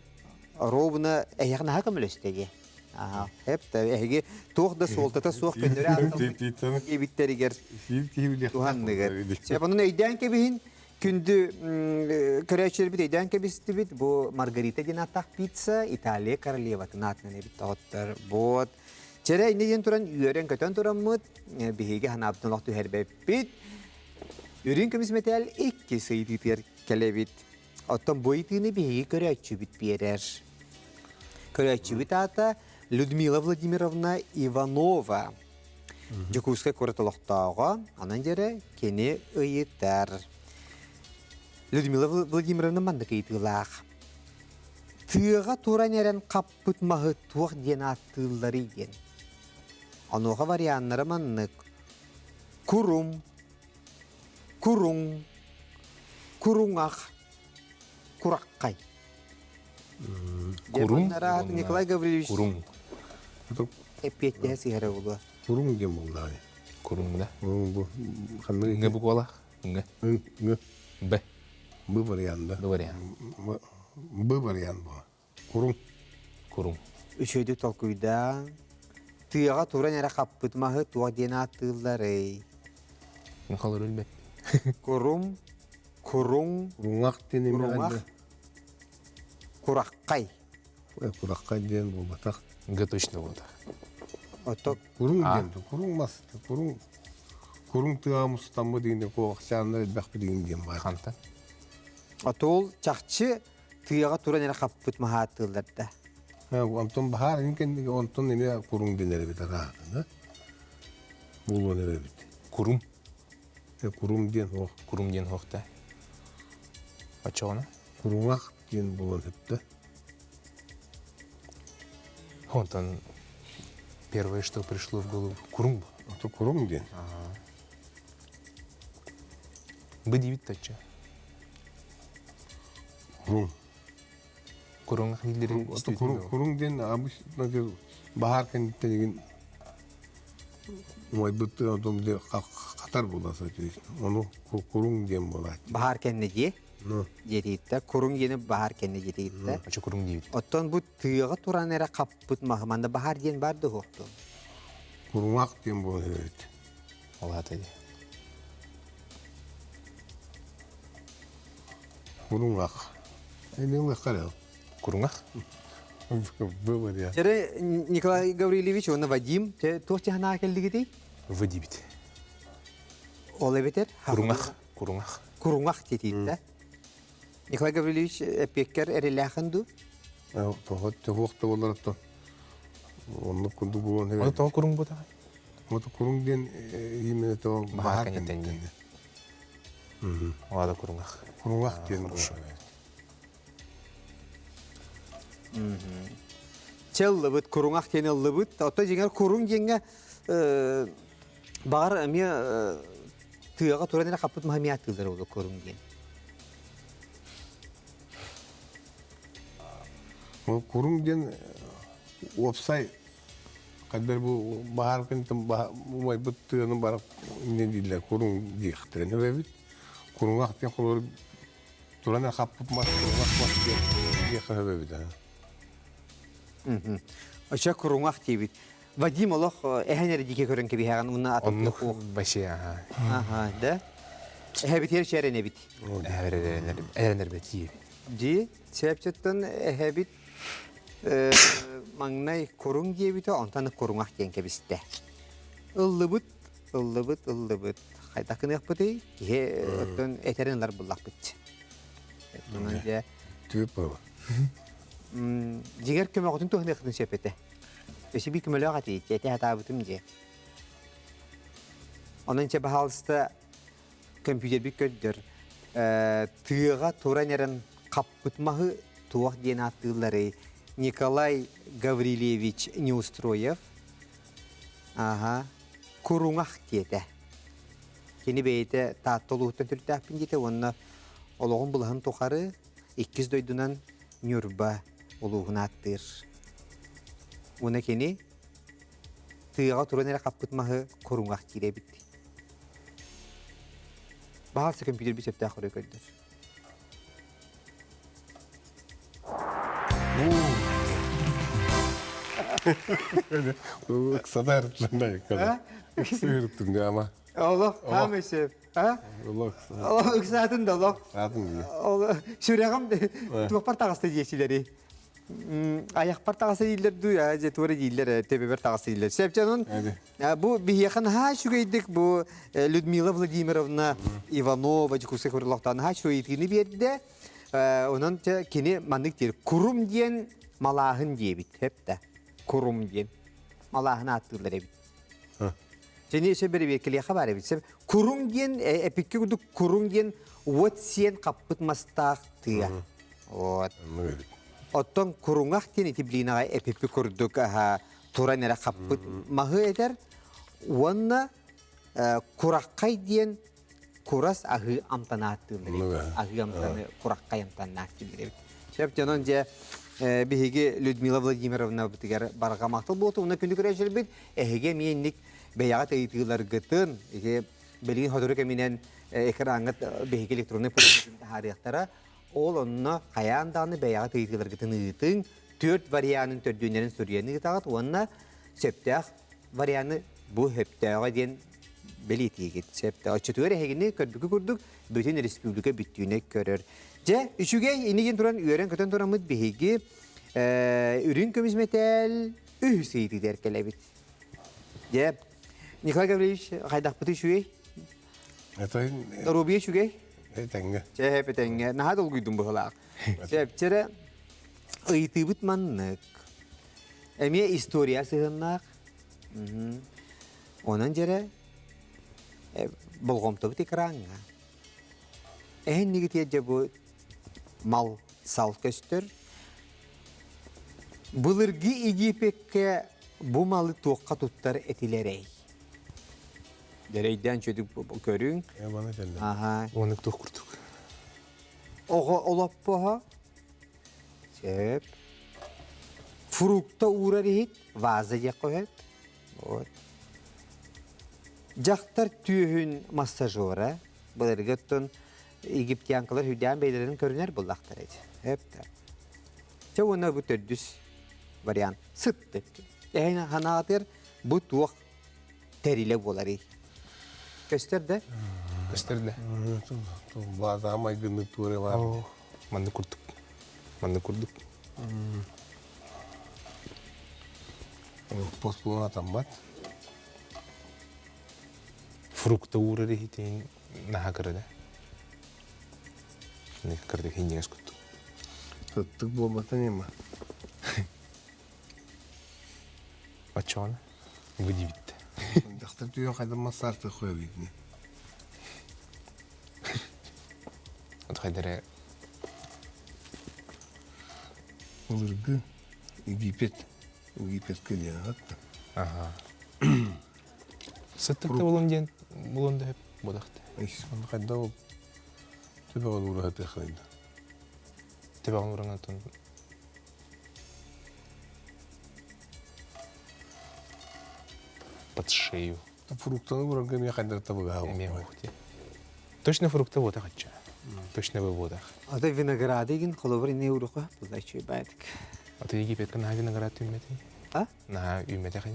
ровно эһиэхэ наһаа көмөлөстө дии. Эп эһиги туох да суолтата суох көннөрү диэбиттэригэр туһанныгыт. Сөп, онон өйдөөн кэбиһин, күндү көрөөччүлэрбит өйдөөн кэбистибит. Бу Маргарита диэн ааттаах пицца Италия королеватын аатынан эбит доҕоттор. Вот. Чэрэ инньэ диэн туран үөрэн-көтөн тураммыт, биһиги санаабытын олох түһэрбэппит. Үрүҥ көмүс мэтээл иккис ыйытыытыгар кэлэбит. Оттон бу ыйытыыны биһиги көрөөччүбүт биэрэр. Көрөөччүбүт аата Людмила Владимировна Иванова. Дьокуускай куорат олохтооҕо, анан дьэрэ кини ыйытар. Людмила Владимировна маннык ыйытыылаах. Тыаҕа туран эрэн хаппыт маһы туох диэн ааттыылларый диэн. Онуоха варианнара маннык. Курум, куруҥ, куруҥах, кураххай. Куруҥ? Николай Гаврильевич Куруҥ. эппиэттэһэ сыһара буолуо. Куруҥ диэн буоллаҕай. Куруҥ да. Куруҥ бу ханнык Ҥ буквалаах. Ҥ. Ҥ. Б. Б вариант да. Б вариант. Б вариант бу. Куруҥ. Куруҥ. Үчүгэйдик толкуйдаан, тыаҕа туран эрэ хаппыт маһы туох диэн ааттыылларый? Михаил өлбөт. Курум, куруҥ, Куруҥах диэн куруҥах, кураххай. Кураххай диэн буолбатах. Г точно буолбатах. Ото Куруҥ диэн куруҥ мас, куруҥ куруҥ тыаҕа мустаммыт диэн куохчааннар элбэхпит диэн баар. Хантан? Отуол чахчы тыаҕа туран эрэ хаппыт маһааттыыллар да. Онтон баһаар ин кэннигэ онтон эмиэ куруҥ дэнэр эбит араатына. Буолуон эбит. Курум. Курум диэн ох. Курум диэн охта. Оччоҕуна? Куруҥах диэн буолуон сөптө. Онтон первое, что пришло в голову, курум. Ото курум диэн. Бы диэбит тачча. Куруҥ. Куруҥ дииллэрин Куруҥ, куруҥ диэн обычно баһаар кэнниттэн игин умайбыт онтон хатар буола Ону куруҥ диэн буолааччы. Баһаар кэннэ дии. Диэтииттэ. Куруҥ диэни баһаар кэннэ диэтииттэ. Очо куруҥ диэбит. Оттон бу тыаҕа туран эрэ хаппыт маһы манна баһаар диэн баар да суохтун. Куруҥах диэн буолар эбит. Ол аата дии. Куруҥах. Эни Куруҥах? Вывод Чэрэ Николай Гаврильевич уонна Вадим туох чаһанаа кэллигитий? В диэбит. Ол эбэтэр? Куруҥах. Куруҥах. Куруҥах диэтиитэ. Николай Гаврильевич эппиэккэр эрэлээхин дуу? Тоҕо да болар оннук курдук буолан Ону тоҕо куруҥ буотаҕай? Вот куруҥ диэн именно то баһаар кэнниттэн диэн. Олада куруҥах. Куруҥах диэн. Чэ ыллыбыт, куруҥах диэн ыллыбыт. Оттон дьиҥэр куруҥ диэҥҥэ баҕар эмиэ тыаҕа туран эрэ хаппыт маһы эмиэ атыылар ол куруҥ диэн. Ол куруҥ диэн уопсай Хаддар бу баһаар кэнниттэн умайбыт тыаны барап инньэ дииллэр куруҥ диэхтэрин эбэбит. Куруҥах диэн холобур туран хаппыт мас куруҥах мас диэн диэххэ сөп эбит Оча куруҥах диэбит. Вадим олох эһэн эрэ диэки көрөн кэбиһэҕин уонна атын Оннук вообще аха. Аха, да? Эһэбитигэр чээрэнэбит. Эрэнэрбит диэбит. Дии, сэпчеттен эһэбит маҥнай куруҥ диэбитэ, онтон куруҥах диэн кэбистэ. Ыллыбыт, ыллыбыт, ыллыбыт. Хайдах гыныахпытый? Киһи оттон этэрин ылар буллахпыт. Онон дьэ Түп буолар. Дьиҥэр көмөҕүтүн туһаныахтын сөп этэ. Өссө биир көмөлөөх этии, этэ сатаабытым дьиэ. Онон чэ баһаалыста компьютербит көрдөр. Тыаҕа туран эрэн хаппыт маһы туох диэн ааттыылларый? Николай Гаврильевич Неустроев. Аха. Куруҥах диэтэ. Кини бэйэтэ Таатта улууһуттан төрүттээхпин диэтэ уонна олоҕун былаһын тухары иккис дойдунан Ньурба улууһун ааттыыр. Уонна кини. Тыаҕа туран эрэ хаппыт маһы куруҥах диир эбит. Баһаалса компьютербит сөптөөх көрө көрдөр. Ыксатар Ыксыыртын ама. Олох, хаамай сөп. А? Олох. Олох ыксаатын да олох. Ыксаатын Сүрэҕим туохпар таҕыста диэчилэри. Айахпар таҕыста дииллэр дуу, дьэ туора дииллэр, төбөбөр таҕыста дииллэр. Сөп дьонун бу биһиэхэ наһаа үчүгэйдик бу Людмила Владимировна Иванова Дьокуускай куорат наһаа үчүгэй ыйытыыны биэрдэ. Онон кини маннык диир. Курум диэн малааһын диэбит. Хэп Курум диэн малааһын ааттыыллар эбит. Сени өсө бэрэбиэркэлиэхэ баар эбит. Курум диэн эпикки курдук курум диэн уот сиэн хаппыт мастаах тыа. Вот. Оттон куруҥах диэн ити блинаҕа эпиппи курдук туран эрэ хаппыт маһы этэр уонна кураххай диэн курас аһыы амтанааттыыллар эбит. Аһыы амтаны кураххай амтаннааттыыллар эбит. Сөп дьонон дьэ биһиги Людмила Владимировнабытыгар барҕа махтал буолту. Уна күнү көрөөчүлэрбит эһиги эмиэ инник бэйэҕит ыйытыыларгытын ити билигин сотору кэминэн экраҥҥа биһиги электроннай почтатын таһаарыахтара. Ол онно хайаан даҕаны бэйэҕит ыйытыыларгытын ыытыҥ, түөрт варианын төрдүөннэрин суруйан ыытаҕыт уонна сөптөөх варианы бу сөптөөҕө диэн бэлиэтиигит. Сөптөөх. Оччотугар эһигини көрбүкү курдук бүтүн республика бүттүүнэ көрөр. Дьэ, үчүгэй инигин туран үөрэн-көтөн тураммыт биһиги үрүҥ көмүс мэтээл үһүс ыйытыытыгар кэлэбит. Дьэ, Николай Гаврильевич, хайдахпыт үчүгэй? Это Доруобуйа үчүгэй? Этэҥҥэ. Чэ, этэҥҥэ. Наһаа долгуйдум быһылаах. Чэ, ыйытыыбыт маннык. Эмиэ история сыһыаннаах. Онон дьэрэ болҕомтобут экраҥҥа. Эһиннигитиэр дьэ бу мал-сал көстөр. Былыргы Египеккэ бу малы туохха туттар этилэрэй? Дэрэйдээн чөдүк көрүҥ. Аха. Оннук туох курдук. Оҕо олоппоһо. Сөп. Фрукта уурар иһит, ваза диэххэ сөп. Вот. Дьахтар түөһүн массажера. Былыргы оттон египтянкалар хүдээн бэйэлэрин көрүнэр буллахтар эти. Өп Чэ уонна бу төрдүс вариант сыттык. Эһин ханаатыр бу туох тэрилэ буоларый? Көстөр да? Көстөр да. Бааза майгыннык туора бар. Манны курдук. Манны курдук. Поспуна атаммат. Фрукта уурар иһитин наһаа кыра да. Кырдык хинньигэс куттук. Сыттык буолбата нема. Оччоҕуна бу диибитте. Дьахтар түйэн хайдан массаартыы хойобитини. От хайдары Былыргы Египет Египетке диэн атта. Аха. Сыттыкта булун диэн булун да бодахта. Ис хайда ол төбөҕөн уураһатыаххайда. Төбөҕөн ууран под шею. Фруктаны уурарга эмиэ хайдар табыгаһа. Эмиэ уохти. Точно фрукта буотах ачча. Точно бы буотах. Ата винограды гин холобур ине уруха булай чуйбаатык. Ата Египетке наһаа виноград үүммэтий? А? Наһаа үүммэтэх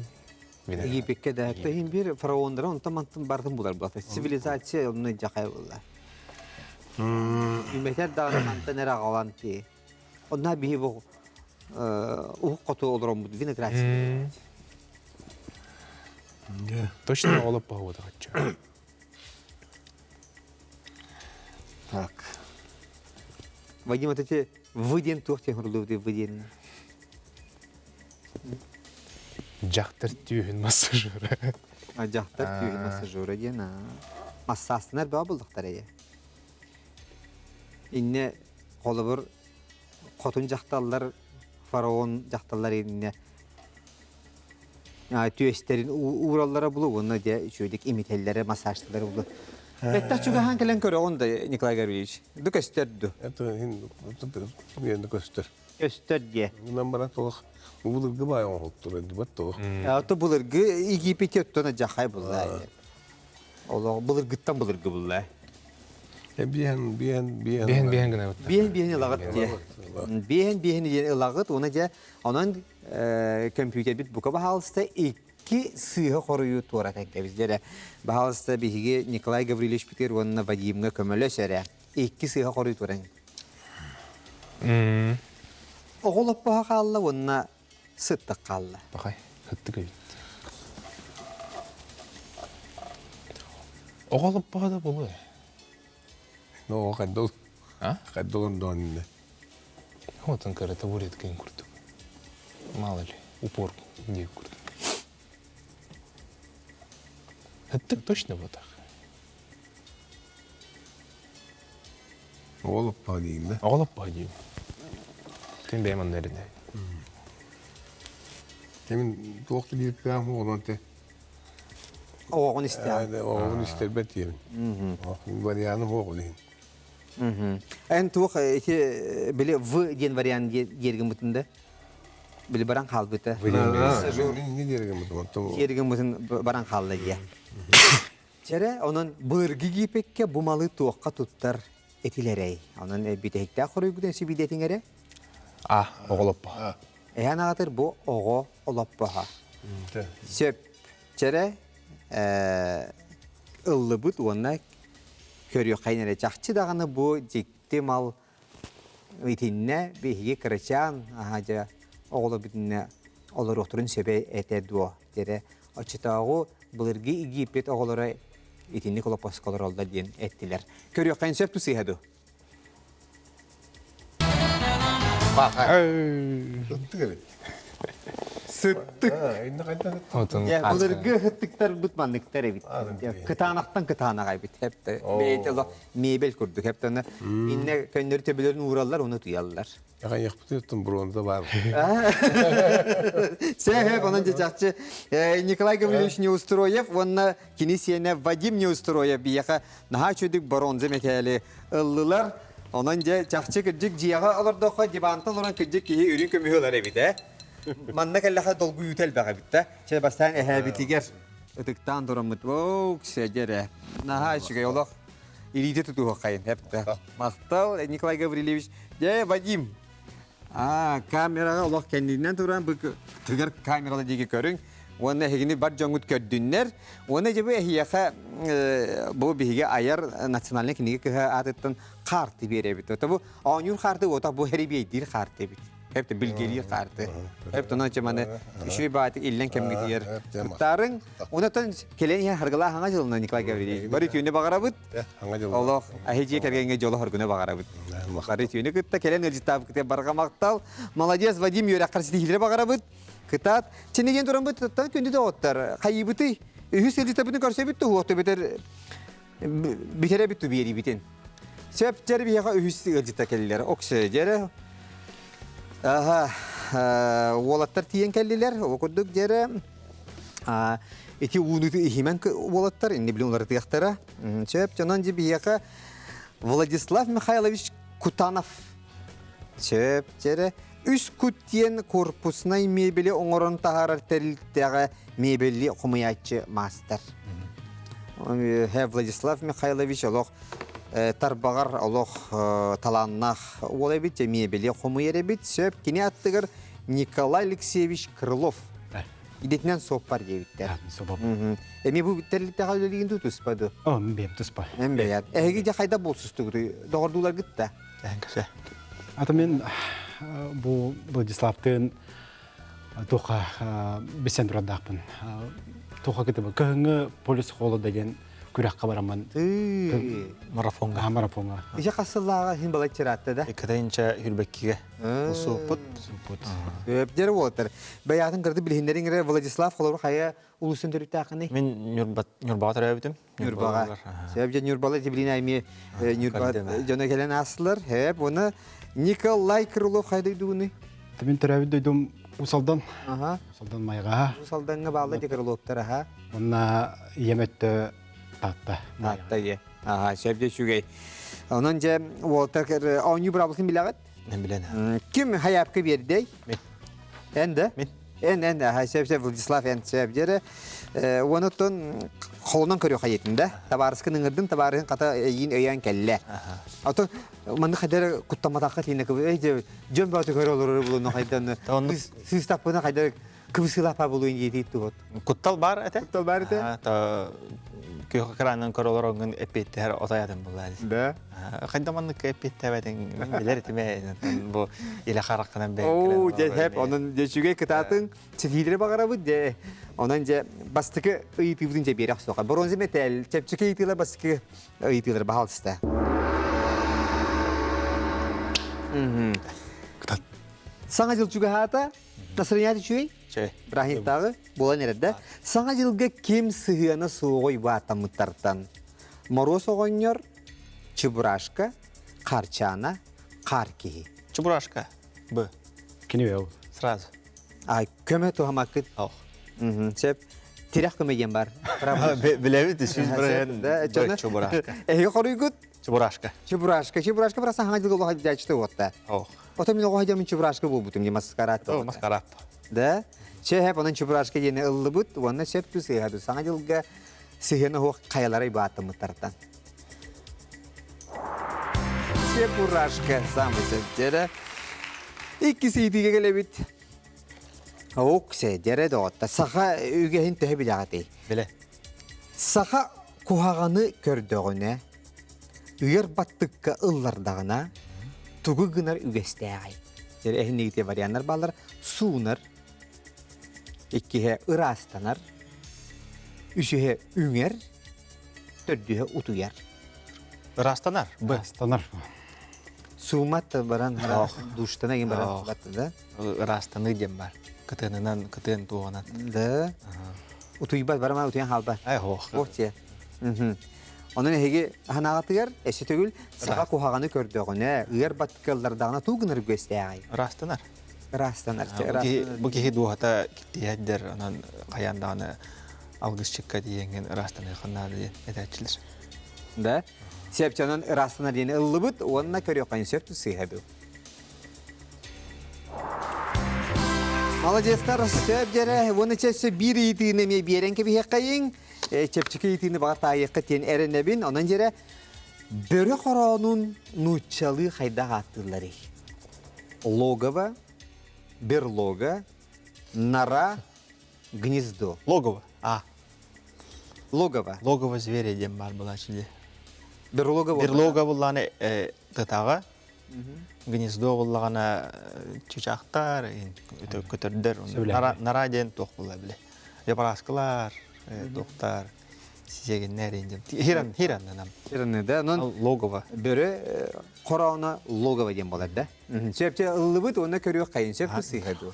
Египекке да иһин бир фараондара онтон мантан бартын булар булата. Цивилизация онно жакай булла. Үметер даҕаны мантан эрэ аҕалан ти. Онна биһи бу уһук хоту олороммут виноград. Точно олоп похода хочу. Так. Вадим, вот эти выден туох диэн хурулуубут выден. Дьахтар түүһүн массажера. Дьахтар түүһүн массажера диэн массаастанар бөҕө буллахтар эйэ. Инне холобур хотун дьахталлар фараон дьахталлар инне түөстэрин уураллара булу уонна дьэ үчүгэйдик имитэллэрэ массажталара булу. Бэттэх чугаһаан кэлэн көрөҕүн да Николай Гаврильевич. Ду көстөр ду. Это көстөр. Көстөр дии. Гынан баран туох былыргы баай оҥоһуктар дибат туох. Ото былыргы Египетте оттон жахай булла. Олох былыргыттан былыргы булла. Биэһэн биэһэн биэһэн Биэһэн биэһэн гына Биэһэн биэһэн ылагыт дии. Биэһэн биэһэн диэн ылагыт уна дьэ онон компьютербит бука баһаалыста икки сыыһа хоруйу туоратан кэбис дьэрэ. Баһаалыста биһиги Николай Гаврильевич Петр уонна Вадимҥа көмөлөс эрэ. Икки сыыһа хоруй туран. Оҕо лоппоһо хаалла уонна сыттык хаалла. Пахай, сыттык эбит. Оҕо лоппоһо да буолуо. Ну, хайдал. А? Хайдал ондоон Отон кырата буреткин курдук. Мало ли, упор диир курдук. Сыттык точно вот так. Оҕо лоппоһо диигин да? Оҕо лоппоһо диибин. Тин бэйэм онно эрэнэ. Кемин туох да диир кыаҕым оҕолон те. Оҕоҕун истэҕин. Оҕоҕун истэрбэт диэбин. Варианым оҕо диин. Эн туох ити били В диэн вариант диэргин да? Били баран хаалбыта. Диэргин баран хаалла дии. Чэрэ, онон былыргы Египеккэ бу малы туохха туттар этилэрэй? Онон бүтэһиктээх хоруйгутун сибидиэтиҥ эрэ? А, оҕо олоппоһо. Эһэн аҕатыр бу оҕо олоппоһо. Сөп. Чэрэ, ыллыбыт уонна көрүөххэйин эрэ чахчы даҕаны бу дьикти мал итиннэ биһиги кырачаан аһа дьэ оҕолор бүтүннэ олоруохтарын сөбө этэ дуо диэрэ оччотооҕу былыргы Египет оҕолоро итинник олоппоско олороллор диэн эттилэр. Көрүөххэ сөп тусыыһа дуу? Сыттык эбит. Сыттык. Былыргы сыттыктарбыт манныктар эбит. Кытаанахтан кытаанах эбит. Бэйэтэ мебель курдук. Хептаны инне көннөрү төбөлөрүн уураллар, оны туйаллар. Аҕайахпытыттан бронза баар. Сэһэп, онон чахчы Николай Гаврилович Неустроев уонна кини сиэнэ Вадим Неустроев биһиэхэ наһаа үчүгдүк бронза мэтээли ыллылар. Онон дьэ чахчы кырдьык дьиэҕэ олордоххо дивантан олорон кырдьык киһи үрүҥ көмүһү ылар эбит ээ. Манна кэллэхэ долгуйуута элбэх эбит да. Чэ бастаан эһээбитигэр ытыктаан тураммыт. Оу, ксэдьэ эрэ. Наһаа үчүгэй олох илиитэ тутуһуоххайын эптэ. Махтал, Николай Гаврильевич. Дьэ, Вадим, а, камераҕа олох кэннинэн туран бу тыгар камерала диэки көрүҥ. Уонна эһигини бар дьоҥҥут көрдүннэр. Уонна дьэ бу эһиэхэ бу биһиги айар национальнай кинигэ кыһа аатыттан хаарты биэрэбит. Ото бу оонньуур хаарты уота бу хэрибиэйдиир хаарты эбит. Хепте билгэлиир хаарты. Хепте онон маны үчүгэй баатык иллэн кэмҥитигэр кыттаарыҥ. Онтон кэлэн иһэн харгылаа хаҥа дьылына Николай Гаврильевич. Бары түүнү баҕарабыт. Олох аһы дьиэ кэргэҥҥэ дьолу хоргуну баҕарабыт. Бары түүнү кытта кэлэн ыалдьыттаабыккытыгар барҕа махтал. Молодец, Вадим үөрэххэр ситиһиилэри баҕарабыт. Кытаат. Чиниген тураммыт туттан күндү доҕоттор. Хайыыбытый? Үһүс ыалдьыттарбытын көрсөбүт туһуох төбөтөр бүтэрэбит ту биэриибитин. Сөп дьэр биһиэхэ үһүс ыалдьытта кэллилэр. Оксө дьэрэ. Аха, уолаттар тиийэн кэллилэр. Ол курдук дьэрэ ити ууну иһимэн уолаттар инни билин уларытыахтара. Сөп, дьонон дьи биһиэхэ Владислав Михайлович Кутанов. Сөп, дьэрэ үс кут диэн корпуснай мебели оҥорон таһаарар тэрилтэҕэ мебели хомуйааччы маастар. Владислав Михайлович олох тарбаҕар олох талааннаах уол эбит, мебели хомуйар эбит. Сөп, кини аттыгар Николай Алексеевич Крылов. Идэтинэн суоппар диэбиттэр. Эми бу тэрилтэҕэ үлэлиигин дуу туспа дуу? О, мин бэйэм туспа. Эн бэйэт. Эһиги дьэ хайда буолсустугутуй? Доҕордууларгыт да? Эҥкэсэ. Ата мен бу Владиславтыын туха бисен тураддаахпын. Туха кытыбы кыһыҥҥы полюс холода диэн күрэххэ бараммын. Марафоҥҥа. Марафоҥҥа. Ичэ хас сыллааҕа иһин балай чыраатта да? Иккитинчэ хүрбэккигэ. Суппут. Суппут. Өптер уолаттар. Бэйэҕитин кырды билиһиннэриҥ эрэ Владислав холобур хайа улуусын төрүттээххиний? Мин Ньурбаҕа төрөөбүтүм. Ньурбаҕа. Сөп дьэ Ньурбала тибилин эмиэ Ньурба дьоно кэлэн аастылар. Хэп уонна Николай Крылов хайа дойдугунуй? Мин төрөөбүт дойдум Усалдан. Аха. Усалдан Майҕаһа. Усалдаҥҥа баалла ди Крыловтар аха. Уонна ийэм өттө Таатта. Таатта ийэ. Аха, сөп дьэ үчүгэй. Онон дьэ уолтар оонньуу быраабылатын билэҕит? Мен билэн. Ким хайаапка биэрдэй? Мин. Эн да? Мин. Эн, эн, аха, сөп, сөп, Владислав, эн сөп дьэрэ. Уонуттан холунан көрүөх хайытын да. Табаарыскын ыҥырдым, табаарыһын хата эйиин өйөөн кэллэ. Ото манны хайдар куттамматахха тиинэ кыбы. Эй, дьон бааты көрө олорор булуну хайдан. Сыыстаппына хайдар кыбысыылаах булуин диэтии туһут. Куттал бар этэ. Куттал бар этэ. Та күөх экранынан көрө олороҥҥун эппиэттэһэр отайатын буллаа. Да. Хайда маннык эппиэттээбэтиҥ мин билэр этим бу илэ хараххынан бэйэҥ Оо, дьэ хэп, онон дьэ үчүгэй кытаатыҥ, ситиилэри баҕарабыт дьэ. Онон дьэ бастакы ыйытыыбытын дьэ биэрэх суоха. Бронза мэтээл, чэпчэки ыйытыылар бастакы ыйытыылар баһаалыста. Саҥа дьыл чугаһаата, настроение үчүгэй? Чэй. Бырааһынньыктааҕы буолан эрэр да. Саҥа дьылга ким сыһыана суоҕуй бааттаммыттартан? Моруос оҕонньор, Чебурашка, Харчаана, Хаар киһи. Чебурашка. Б. Кини ол. Сразу. А көмө туһамаккыт. Ох. Сөп. Тирэх көмө диэн бар. Билэбит, 100%. Чебурашка. Эһиги хоруйгут? Чебурашка. Чебурашка. Чебурашка просто хаҥа дьылга олох дьаачты уотта. Ох. Ото мин оҕо дьамын Чебурашка буолбутум не маскарад. О, маскарад. Да? Чэ, хэп, онон Чебурашка диэни ыллыбыт, уонна сөп ту сыыһа Саҥа дьылга сыһыана суох хайаларай бааттаммыттартан. Чебурашка самый сөптөрө. Иккис ыйытыыга кэлэбит. Ок, дьэрэ доҕотта. Саха үгэһин төһө билэҕитий? Билэ. Саха куһаҕаны көрдөҕүнэ, ыар баттыкка ыллардаҕына, тугу гынар үгэстээҕий? Дьэ, эһиннигите варианнар бааллар. Суунар, иккиһэ ыраастанар, үсүһэ үҥэр, төрдүһэ утуйар. Ыраастанар. Б. Ыраастанар. Суумат баран душтана деген баран да. Ыраастаныы диэн бар. Кытыанынан, кытыан туоҕунан. Да. Утуйбат барама утуйан хаалбат. Ай хоох. Ох те. Онон эһиги ханаҕатыгар эссе төгүл саха куһаҕаны көрдөҕүнэ, ыар баттыкаллардаҕына туу гынар үгэстээҕий? Ыраастанар. Ыраастанар. Бу киһи дууһата киттиһэрдэр, онон хайаан даҕаны алгысчыкка тиийэҥҥин ыраастаныаххын наада диэн этээччилэр. Да? Сөп, онон ыраастанар диэни ыллыбыт уонна көрүөххэ сөп сыыһа бу. Молодецтар, сөп дьэрэ, уонна чэссе биир ыйытыыны эмиэ биэрэн кэбиһиэххэйиҥ. Чэпчэки ыйытыыны баҕар таайыахха тиэн эрэнэбин. Онон дьэрэ, бөрө хороонун нууччалыы хайдах ааттыылларый? Логово, берлога, нора, гнездо. Логово. А. Логово. Логово зверя диэн баар буолааччы дии. Берлога Берлога буллааны тытаҕа, гнездо буллаҕына чычаахтар, көтөрдөр, нара диэн туох була биле. Япараскылар, туохтар, сиэгиннэр диэн. Хиран, хиран нам. Хиран да, онон логово. Бөрө хороона логово диэн болар да. Сөпче ыллыбыт уонна көрүөх хайын сөп сыыһа дуо.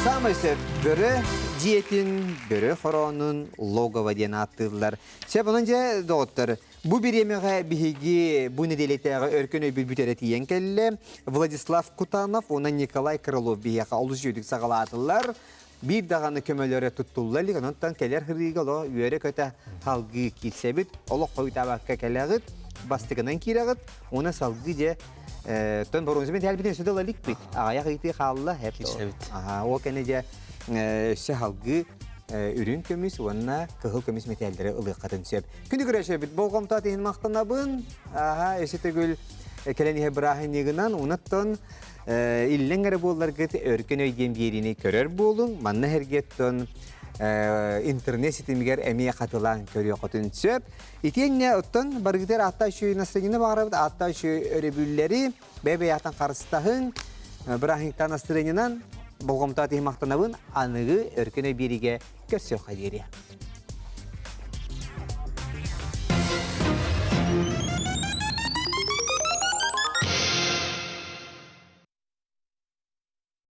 Самай сөп бөрө дьиэтин, бөрө хороонун логово диэн ааттыыллар. Сөп онон дьэ доҕоттор, бу бириэмэҕэ биһиги бу нэдиэлэтээҕи өркөн өйбүт бүтэрэ тиийэн кэллэ. Владислав Кутанов уонна Николай Крылов биһиэхэ олус үчүгүйдүк саҕалаатылар. Биир даҕаны көмөлөрө туттулла илик, онон кэлэр хырыыга оло үөрэ-көтө салгыы киирсэбит, олох хойутаабакка кэлэҕит, бастакынан киирэҕит, уонна салгыы дьэ тон боруонсубин тээлбитин өссө да ыла иликпит. Аҕыйах ыйытыы хаалла, хэп. Киирсэбит. Аха, ол кэннэ дьэ өссө салгыы үрүҥ көмүс уонна кыһыл көмүс мэтээллэри ылыаххытын сөп. Күнү көрөшөбүт болҕомто иһин махтанабын. Аха, өссө төгүл кэлэн иһэ бырааһынньыгынан унаттан Иллэҥ эрэ буолларгыт өркөн өй диэн биэриини көрөр буолуҥ. Манна эргиэттэн интернет ситимигэр эмиэ хатылаан көрүөххүтүн сөп. Итиэннэ оттон барыгытыгар аатта үчүгэй настроение баҕарабыт, аатта үчүгэй өрөбүллэри бэйэ-бэйэҕиттэн харыстаһыҥ, бырааһынньыктаах настроениенан болҕомтоҕо тиһимахтанабын, аныгы өркөн өй биэриигэ көрсүөххэ диэри.